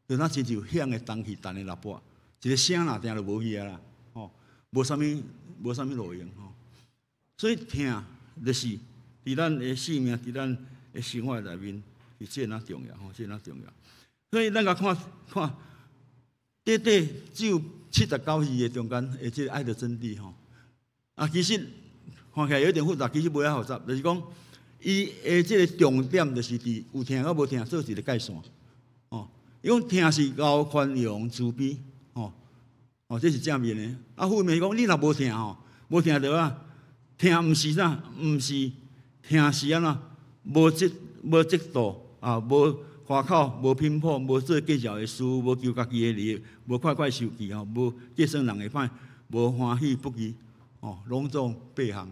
就若親像響的銅器彈的喇叭，一个聲若定就無去啊啦，吼，無啥物路用吼。所以疼就是佇咱的生命，佇咱的生活內面是這若重要吼，這若重要。所以咱共看看，短短只有79字的中間的這个愛的真諦吼，啊，其實看起來有點複雜，其實無遐複雜，就是講伊的這個重點就是佇有疼佮無疼做一個界線，哦，伊講疼是厚寬容慈悲，吼，哦，這是正面的。啊，負面講你若無疼吼，無疼著啊，疼毋是啥，毋是疼是按怎，無嫉妒啊，無誇口，無偏頗，無做計較的事，無求家己的利益，無快快受氣吼，無計算人的歹，無歡喜不義，哦，攏總八項。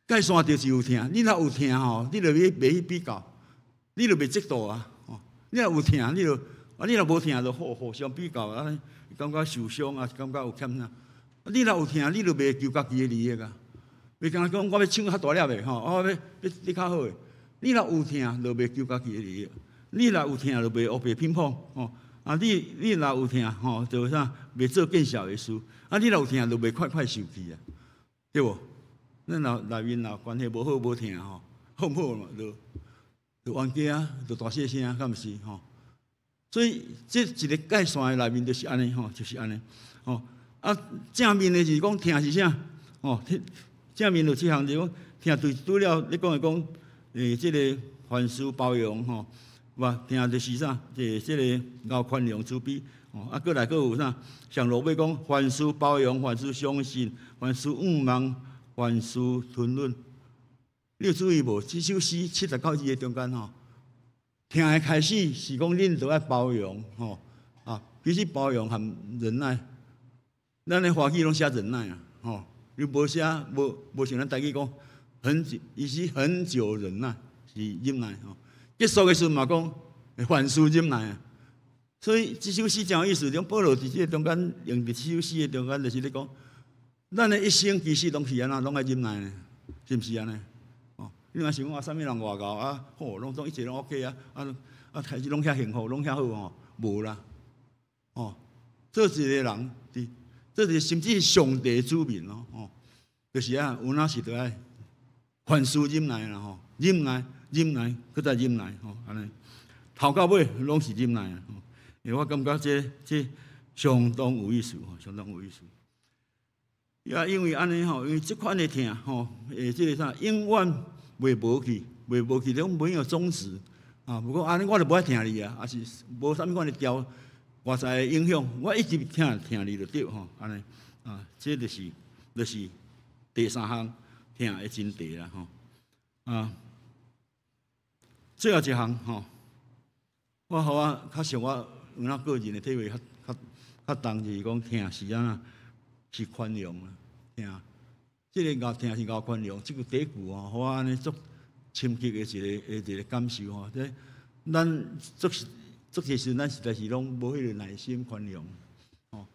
界線就是有疼，你若有疼吼，你就袂去比較，你就袂嫉妒啊。哦，你若有疼，你就啊，你若無疼就互相比較啊，感覺受傷啊，感覺有欠啥。你若有疼，你就袂求家己的利益啊，袂干焦講我欲搶較大粒的吼，我欲欲你較好的。你若有疼，就袂求家己的利益。你若有疼，就袂烏白偏頗吼。啊，你若有疼吼，就啥袂做見笑的事。啊，你若有疼，就袂快快受氣啊，對無？咱若內面若關係無好無疼吼，好毋好嘛？就冤家啊，就大細聲，敢毋是吼？所以這一個界線的內面就是按呢吼，就是按呢吼。啊，正面的是講疼是啥？吼，正面有七項，就是講疼對除了你講的講，這個凡事包容吼，哇，疼就是啥？這個厚寬容慈悲，吼，啊，閣來閣有啥？上落尾講凡事包容，凡事相信，凡事仰望，凡事吞忍。你有注意無？這首詩79字的中間吼，疼的開始是講恁都愛包容吼，啊，其實包容和忍耐，咱的華語攏寫忍耐啊，吼，你無寫無像咱台語講恆久，伊是恆久忍耐，是忍耐吼。結束的時陣嘛講凡事忍耐啊，所以這首詩真有意思。講保羅佇這个中間用佇這首詩的中間，就是咧講，咱的一生其實攏是按怎，攏愛忍耐呢，是毋是按呢？哦，你若想講啊，啥物人偌𠢕啊，好，攏總一切攏 OK 啊，啊啊，開始攏遐幸福，攏遐好吼，無啦，哦，做一個人，佇做一個甚至是上帝子民咯，哦，就是啊，有哪時都愛凡事忍耐啦，吼，忍耐，忍耐，閣再忍耐，吼，按呢，頭到尾攏是忍耐啊，因為我感覺這相當有意思，吼，相當有意思。也因為按呢吼，因為這款的疼吼，這个啥，永遠袂無去，袂無去講沒有終止啊！無講按呢，我就無愛疼你啊，抑是無啥物款的條外在的影響，我一直疼疼你就對吼，按呢啊，這就是第三項疼的真諦啦吼啊！最後一項吼，我予我較像我有影個人的體會較較較重，就是講疼是按怎？是寬容啊，疼。這个𠢕疼是𠢕寬容，這句第一句吼，予我按呢足深刻的一個感受吼。這咱足足濟時，咱實在是攏無彼个耐心寬容吼。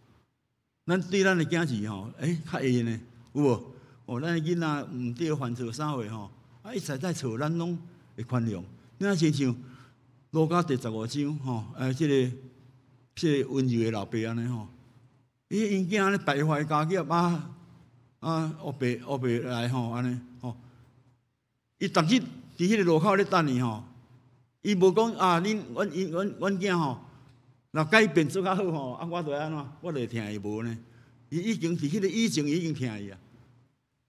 咱對咱的囝兒吼，欸，較會呢，有無？哦，咱的囡仔毋對犯錯啥貨吼，啊，一再再錯，咱攏會寬容。你若親像路加第15章吼，哎，這個溫柔的老爸按呢吼，伊𪜶囝按呢敗壞家業啊！啊，烏白烏白來吼，按呢吼，伊逐日佇彼个路口咧等伊吼，伊無講啊，恁阮𪜶阮阮囝吼，若改變做較好吼，啊，我就按怎，我就會疼伊無呢？伊已經佇彼个以前已經疼伊啊，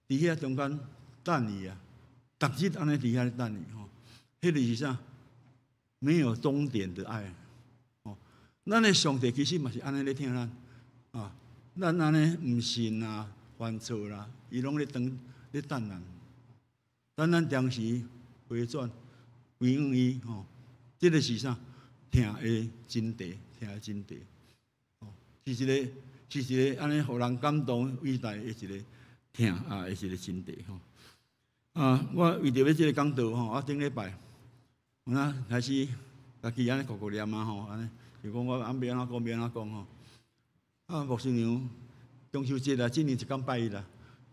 佇遐中間等伊啊，逐日按呢佇遐咧等伊吼，彼个是啥？沒有終點的愛，吼，咱的上帝其實嘛是按呢咧疼咱，啊，咱按呢毋信啊。犯錯啦，伊攏咧等咧等咱，等咱當時回轉歸向伊吼，這个是啥？疼的真諦，疼的真諦，吼，是一個按呢予人感動偉大的一個疼啊，的一個真諦吼。啊，我為著欲這个講道吼，啊，頂禮拜，有影開始家己按呢糊糊念啊吼，按呢就講我按欲按怎講，欲按怎講吼。啊，牧師娘。中秋節啦，今年一工拜一啦。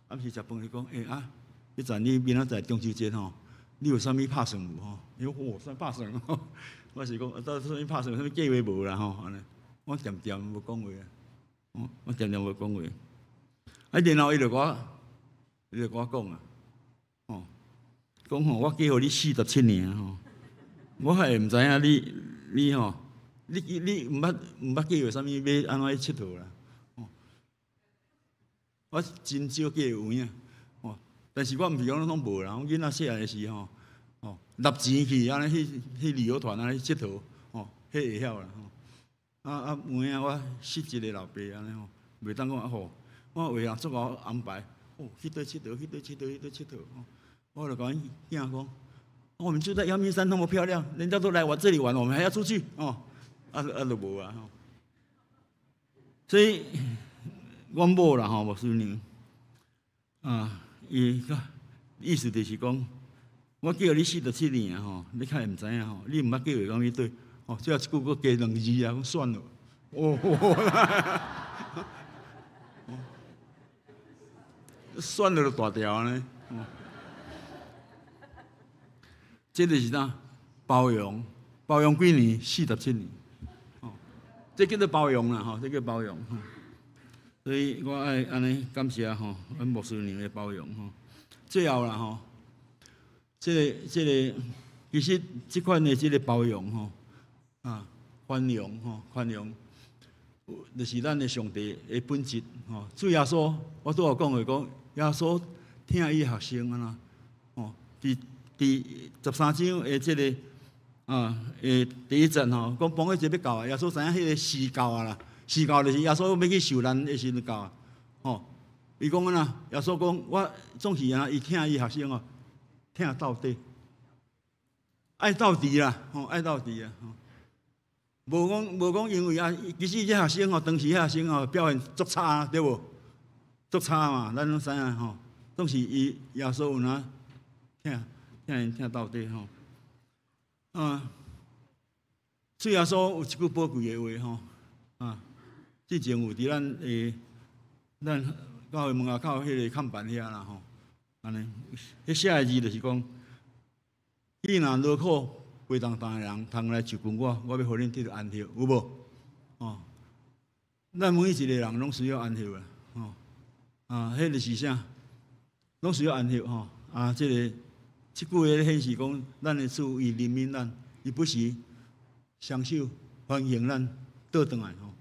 暗時食飯就講，欸啊，彼陣你明仔載中秋節吼，你有啥物拍算無吼？伊講哦，啥拍算？我是講，到啥物拍算？啥物計劃無啦吼？按呢，我恬恬無講話啊，我恬恬無講話。啊，然後伊就共我講啊，吼，講吼，我嫁予你47年吼，我還會毋知影你吼，你毋捌計劃啥物欲按怎去𨑨迌啦？我真少計有影，吼！但是我毋是講攏無啦，我囡仔細漢的時吼，吼，納錢去按呢去去旅遊團按呢去𨑨迌，吼，彼會曉啦，吼。啊啊，有影我失職的老爸按呢吼，袂當講啊吼，我為人足𠢕安排，哦，去佗𨑨迌，去佗𨑨迌，去佗𨑨迌，吼。我就共𪜶囝講，我們住在陽明山那麼漂亮，人家都來我這裡玩，我們還要出去，哦，啊啊就無啊，吼。所以。阮某啦吼，牧師娘，啊，伊意思就是講，我嫁予你47年吼，你較會毋知影吼，你毋捌計劃講去佗，哦，最後一句閣加兩字啊，講算了，哦，算了就大條呢，這就是啥？包容，包容幾年？47年，哦，這叫做包容啦，吼，這叫包容。所以我愛按呢感謝吼，阮牧師娘的包容吼。最後啦吼，這個其實這款的這個包容吼，啊，寬容吼，寬容，就是咱的上帝的本質吼。主耶穌，我拄仔講的講，耶穌疼伊學生按怎，吼，佇13章的這个啊，的第一節吼，講逾越節欲到啊，耶穌知影彼个時到啊啦。時到就是耶穌欲去受難的時陣到啊，吼！伊講按怎？耶穌講我總是按怎，伊疼伊學生哦，疼到底，愛到底啦，吼，愛到底啊，吼！無講，因為啊，其實這學生吼，當時彼學生吼表現足差，對無？足差嘛，咱攏知影吼。總是伊耶穌有哪疼疼𪜶疼到底吼。啊，主耶穌有一句寶貴的話吼，啊。之前有佇咱的咱教會門仔口彼个看板遐啦吼，按呢，彼寫的字就是講，你若勞苦背重擔的人，通來就近我，我欲予恁得著安息，有無？哦，咱每一個人攏需要安息啦，吼，啊，彼就是啥？攏需要安息吼，啊，這个這句話顯示講，咱的主伊憐憫咱，伊不時雙手歡迎咱倒轉來吼。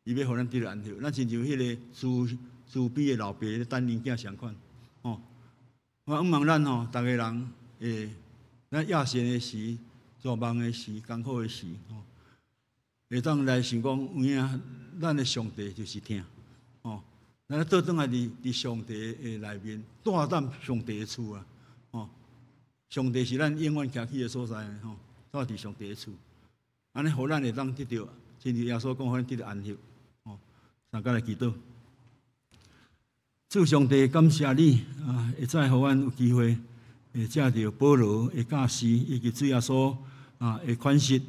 伊欲予咱得著安息，咱親像彼个慈慈悲的老爸咧等𪜶囝相款，吼。我向望咱吼，逐个人會咱夜深的时、绝望的时、艰苦的时，吼，会当来想讲，有影咱的上帝就是疼，吼，咱倒轉來佇上帝的內面，蹛踮上帝的厝啊，吼，上帝是咱永遠徛起的所在，吼，蹛佇上帝的厝，按呢，予咱會當得著，親像耶穌講，予咱得著安息，吼，大家來祈禱。主上帝，感謝你啊！會再予阮有機會，會藉著保羅的教示，以及主耶穌啊的款式，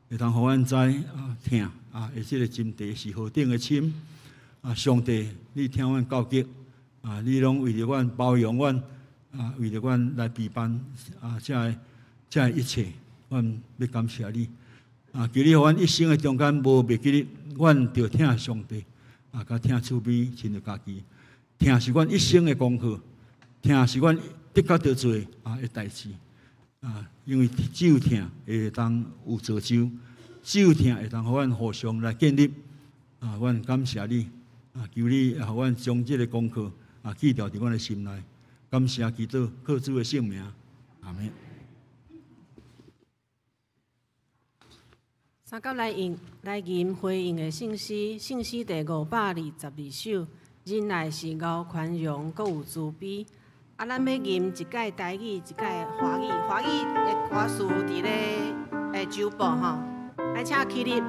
會當予阮知啊疼啊，的這个真諦是何等的深啊！上帝，你疼阮到極啊！你攏為著阮包容阮啊，為著阮來備辦啊，這个一切，阮欲感謝你啊！求你予阮一生的中間無袂記得，阮著疼上帝啊，佮疼厝邊親像家己。疼是阮一生的功課，疼是阮的確著做啊的代誌啊，因為只有疼會當有造就，只有疼會當予阮互相來建立啊。阮感謝你啊，求你予阮將這个功課啊記牢佇阮的心內。感謝基督，靠主的聖名，阿們。三甲來應來吟回應的聖詩，聖詩第522首。忍耐是𠢕寬容，閣有慈悲。啊，咱欲吟一擺台語，一擺華語。華語的歌詞佇咧周報吼，來請起立。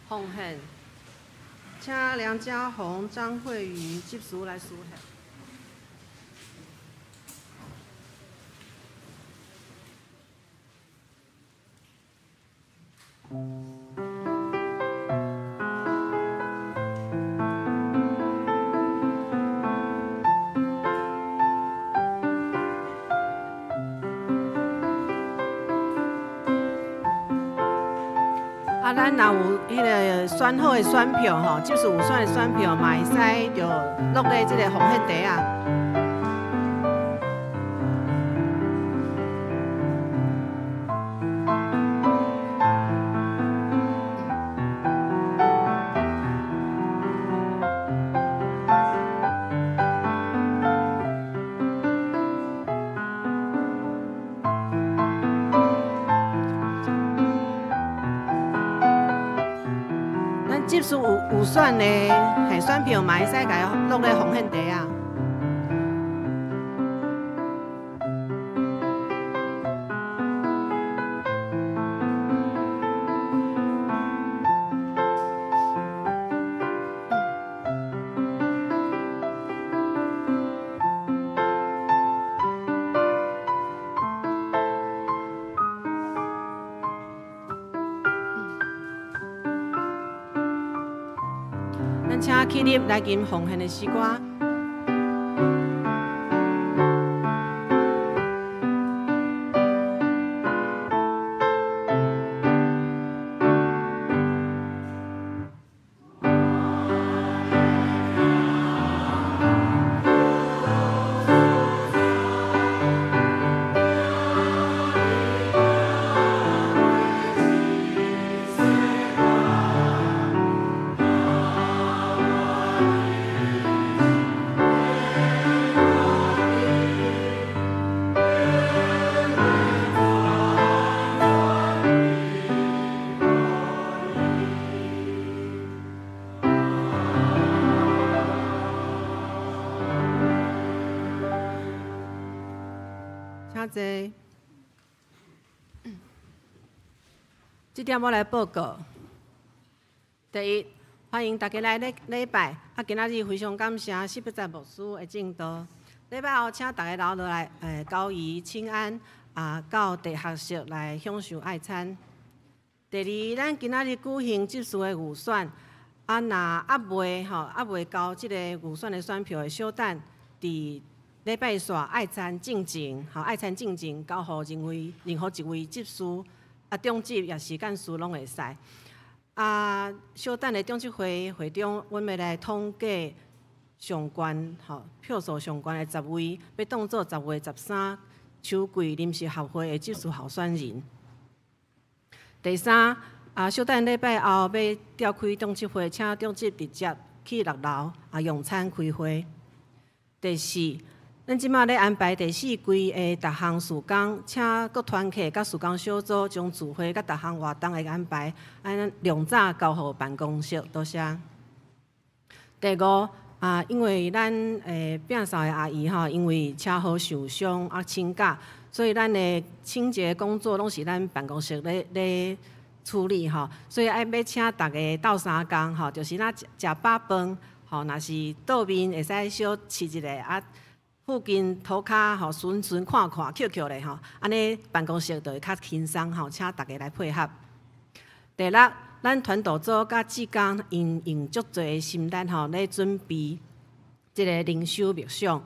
奉獻，請梁家宏、張慧瑜執事來司獻。啊，咱若有彼个選好的選票吼，就是有選的選票，嘛會使就落咧這个奉獻袋仔。咱執事有選的，係選票嘛會使共落咧奉獻袋仔。請起立來吟奉獻的詩歌。請坐。這點我來報告。第一，歡迎大家來禮禮拜。啊，今仔日非常感謝四八十牧師的證道。禮拜後，請大家留落來，交誼請安，啊，到地下室來享受愛餐。第二，咱今仔日舉行執事的預選，啊，若猶未吼，猶未交這個預選的選票的，小等佇禮拜四愛餐進前，吼，愛餐進前交予任何一位執事，啊，長執抑是幹事攏會使。啊，小等的長執會會長，阮欲來統計上懸，吼，票數上懸的十位，欲當做10月13秋季臨時協會的執事候選人。第三，啊，小等禮拜後欲召開長執會，請長執直接去六樓啊用餐開會。第四，咱這馬咧安排第四季的逐項事工，請各團契佮事工小組將聚會佮逐項活動的安排，按量早交予辦公室。多謝。第五，啊，因為咱摒掃的阿姨吼，因為車禍受傷啊請假，所以咱的清潔工作攏是咱辦公室咧處理吼，所以愛欲請大家鬥相共吼，就是若食飽飯吼，若是桌面會使小拭一下啊。附近塗跤吼，巡巡看看，抾抾咧吼，按呢辦公室就會較輕鬆吼，請大家來配合。第六，咱傳道組佮志工𪜶用足濟的心力吼，咧準備這个靈修默想。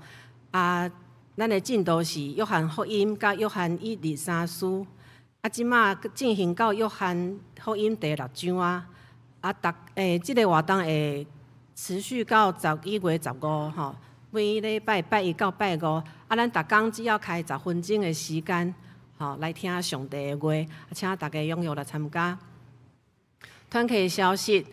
啊，咱的進度是約翰福音佮約翰一二三書。啊，這馬進行到約翰福音第六章啊。啊，逐這个活動會持續到11月15吼。每禮拜拜一到拜五，啊，咱逐工只要開十分鐘的時間，吼，來聽上帝的話，請大家踴躍來參加。團契消息，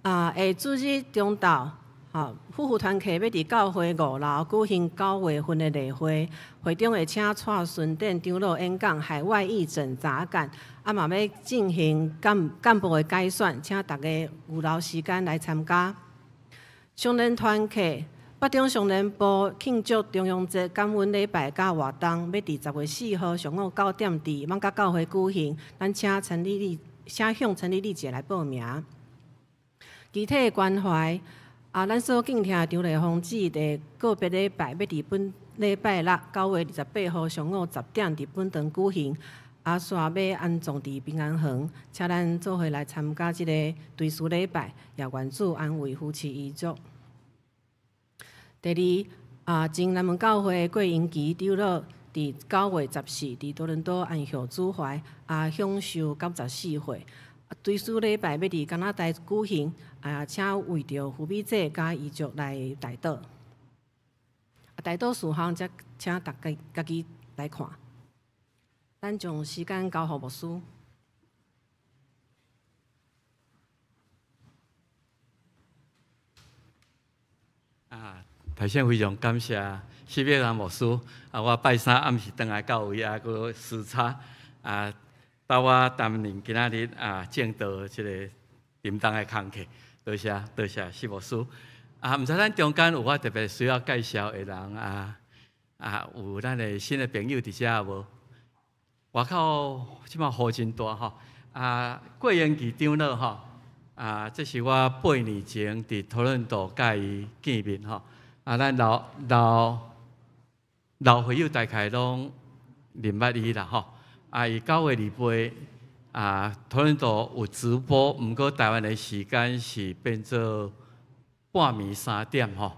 啊，下主日中晝，吼，夫婦團契欲佇教會五樓舉行9月份的例會，會長會請蔡順典長老演講海外義診雜感，啊嘛欲進行幹部的改選，請大家預留時間來參加。雙連團契。北中雙連部慶祝重陽節感恩禮拜佮活動，欲佇10月4號上午9點佇艋舺教會舉行。咱請陳麗麗，請向陳麗麗姐來報名。肢體關懷啊，咱所敬聽的張麗芳姊佇個別禮拜，欲佇本禮拜六9月28號上午10點佇本堂舉行。啊，煞欲安葬佇平安園，請咱做伙來參加這個追思禮拜，也願主安慰夫妻遺族。第二，啊，前南門教會郭英奇長老佇9月14佇多倫多安息主懷，啊，享壽94歲。追思禮拜欲佇加拿大舉行，啊，請為著胡美姐佮遺族來代禱。代禱事項則請大家家己來看。咱將時間交予牧師。啊，頭先非常感謝施伯南牧師，啊，我拜三暗時轉來到位啊，閣時差啊，帶我擔任今仔日啊證道這个沉重的工課。多謝多謝謝牧師。啊，毋知咱中間有我特別需要介紹的人啊？啊，有咱的新的朋友佇遮無？外口這擺雨真大吼。啊，郭英奇長老吼，啊，這是我8年前佇多倫多佮伊見面吼。啊，咱老老老會友大概攏認捌伊啦吼。啊，伊9月28啊，多倫多有直播，毋過台灣的時間是變做半暝3點吼。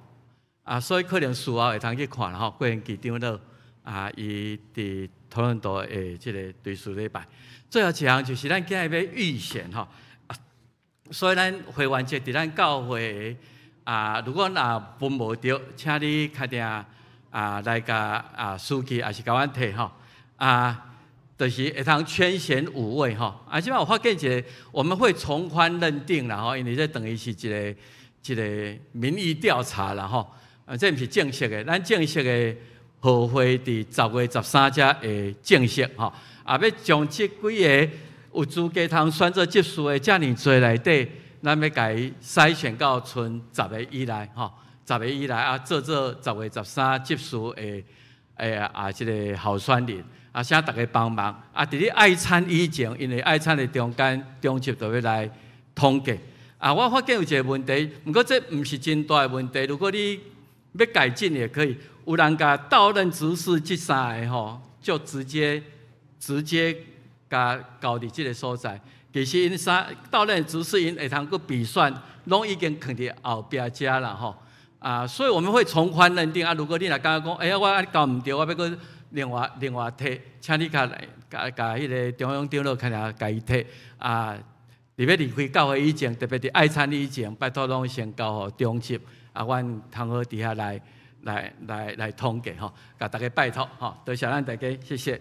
啊，所以可能事後會通去看啦吼。郭英奇長老啊，伊佇多倫多的這个追思禮拜。最後一項就是咱今日欲預選吼，所以咱會員節佇咱教會啊，如果若分無著，請你敲電啊來共啊書記，抑是共阮提吼啊，就是會通圈選五位吼。啊，這擺有發現一个，我們會從寬認定啦吼，因為這等於是一个一个民意調查啦吼，啊，這毋是正式的，咱正式的號會佇10月13才會正式吼。啊，欲將這幾个有資格通選做執事的遮爾濟內底，咱欲共伊篩選到賰十个以內吼，十个以內啊，做做10月13執事的啊，這个候選人啊，請大家幫忙啊！佇咧愛餐以前，因為愛餐的中間長執就欲來統計啊。我發現有一个問題，毋過這毋是真大的問題。如果你欲改進也可以，有人共到任執事這三个吼，就直接共交佇這个所在。其實𪜶三到任執事𪜶會通閣比算，攏已經囥佇後壁遮啦吼。啊，所以我們會從寬認定啊。如果你若感覺講，哎呀，我按呢交毋著，我欲閣另外提，請你較來共共彼个中央長老較來共伊提啊。佇欲離開教會以前，特別佇愛餐以前，拜託攏先交予長執啊，阮通好佇遐來統計吼，共大家拜託吼，多謝咱大家，謝謝。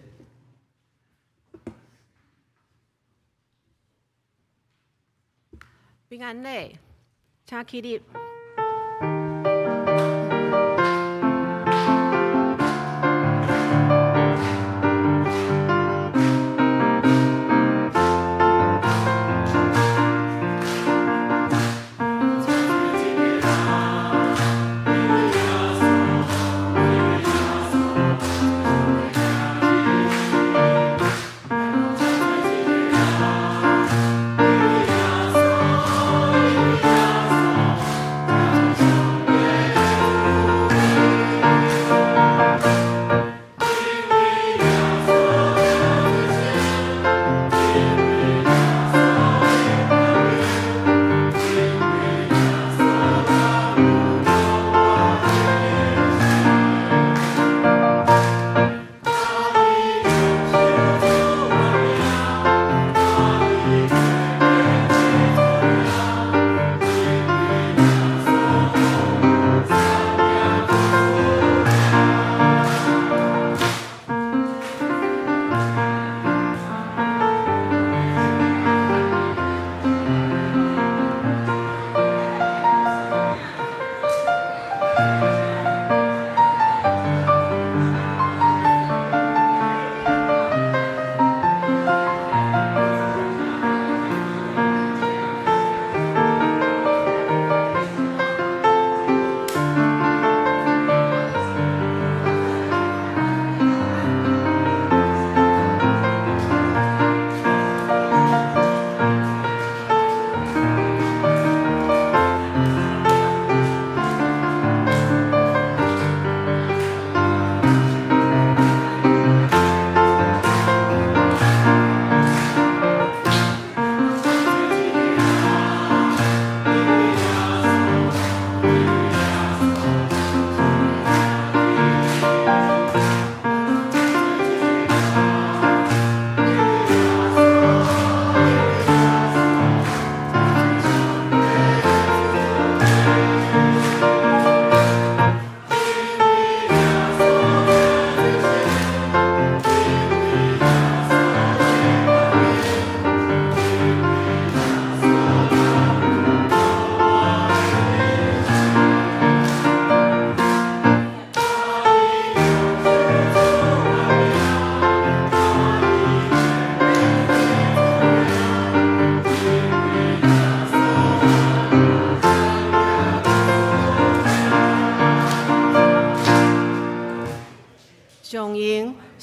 平安禮，請起立。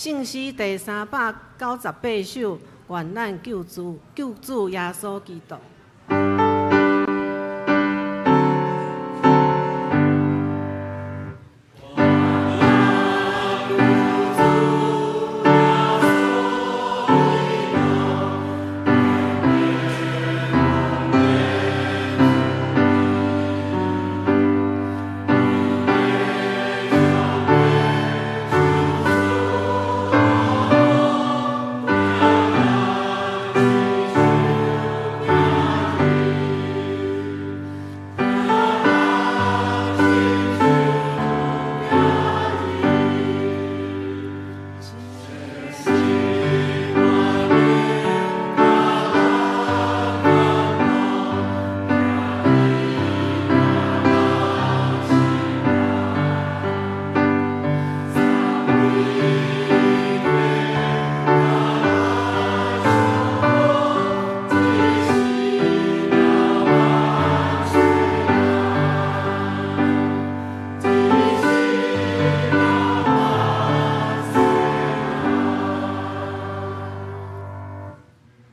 圣诗第398首，愿咱救主救主耶稣基督。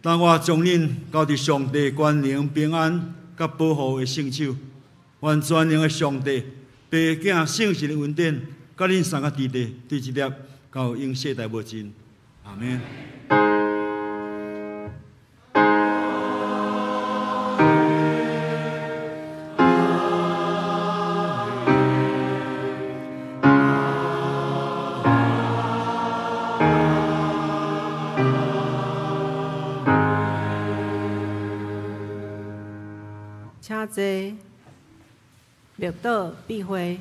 当我將恁交佇上帝權能、平安佮保護的聖手，願全能的上帝、父、囝、聖神的恩典，佮恁三個弟弟對這粒到永世代無盡。阿們。請坐，默禱閉會。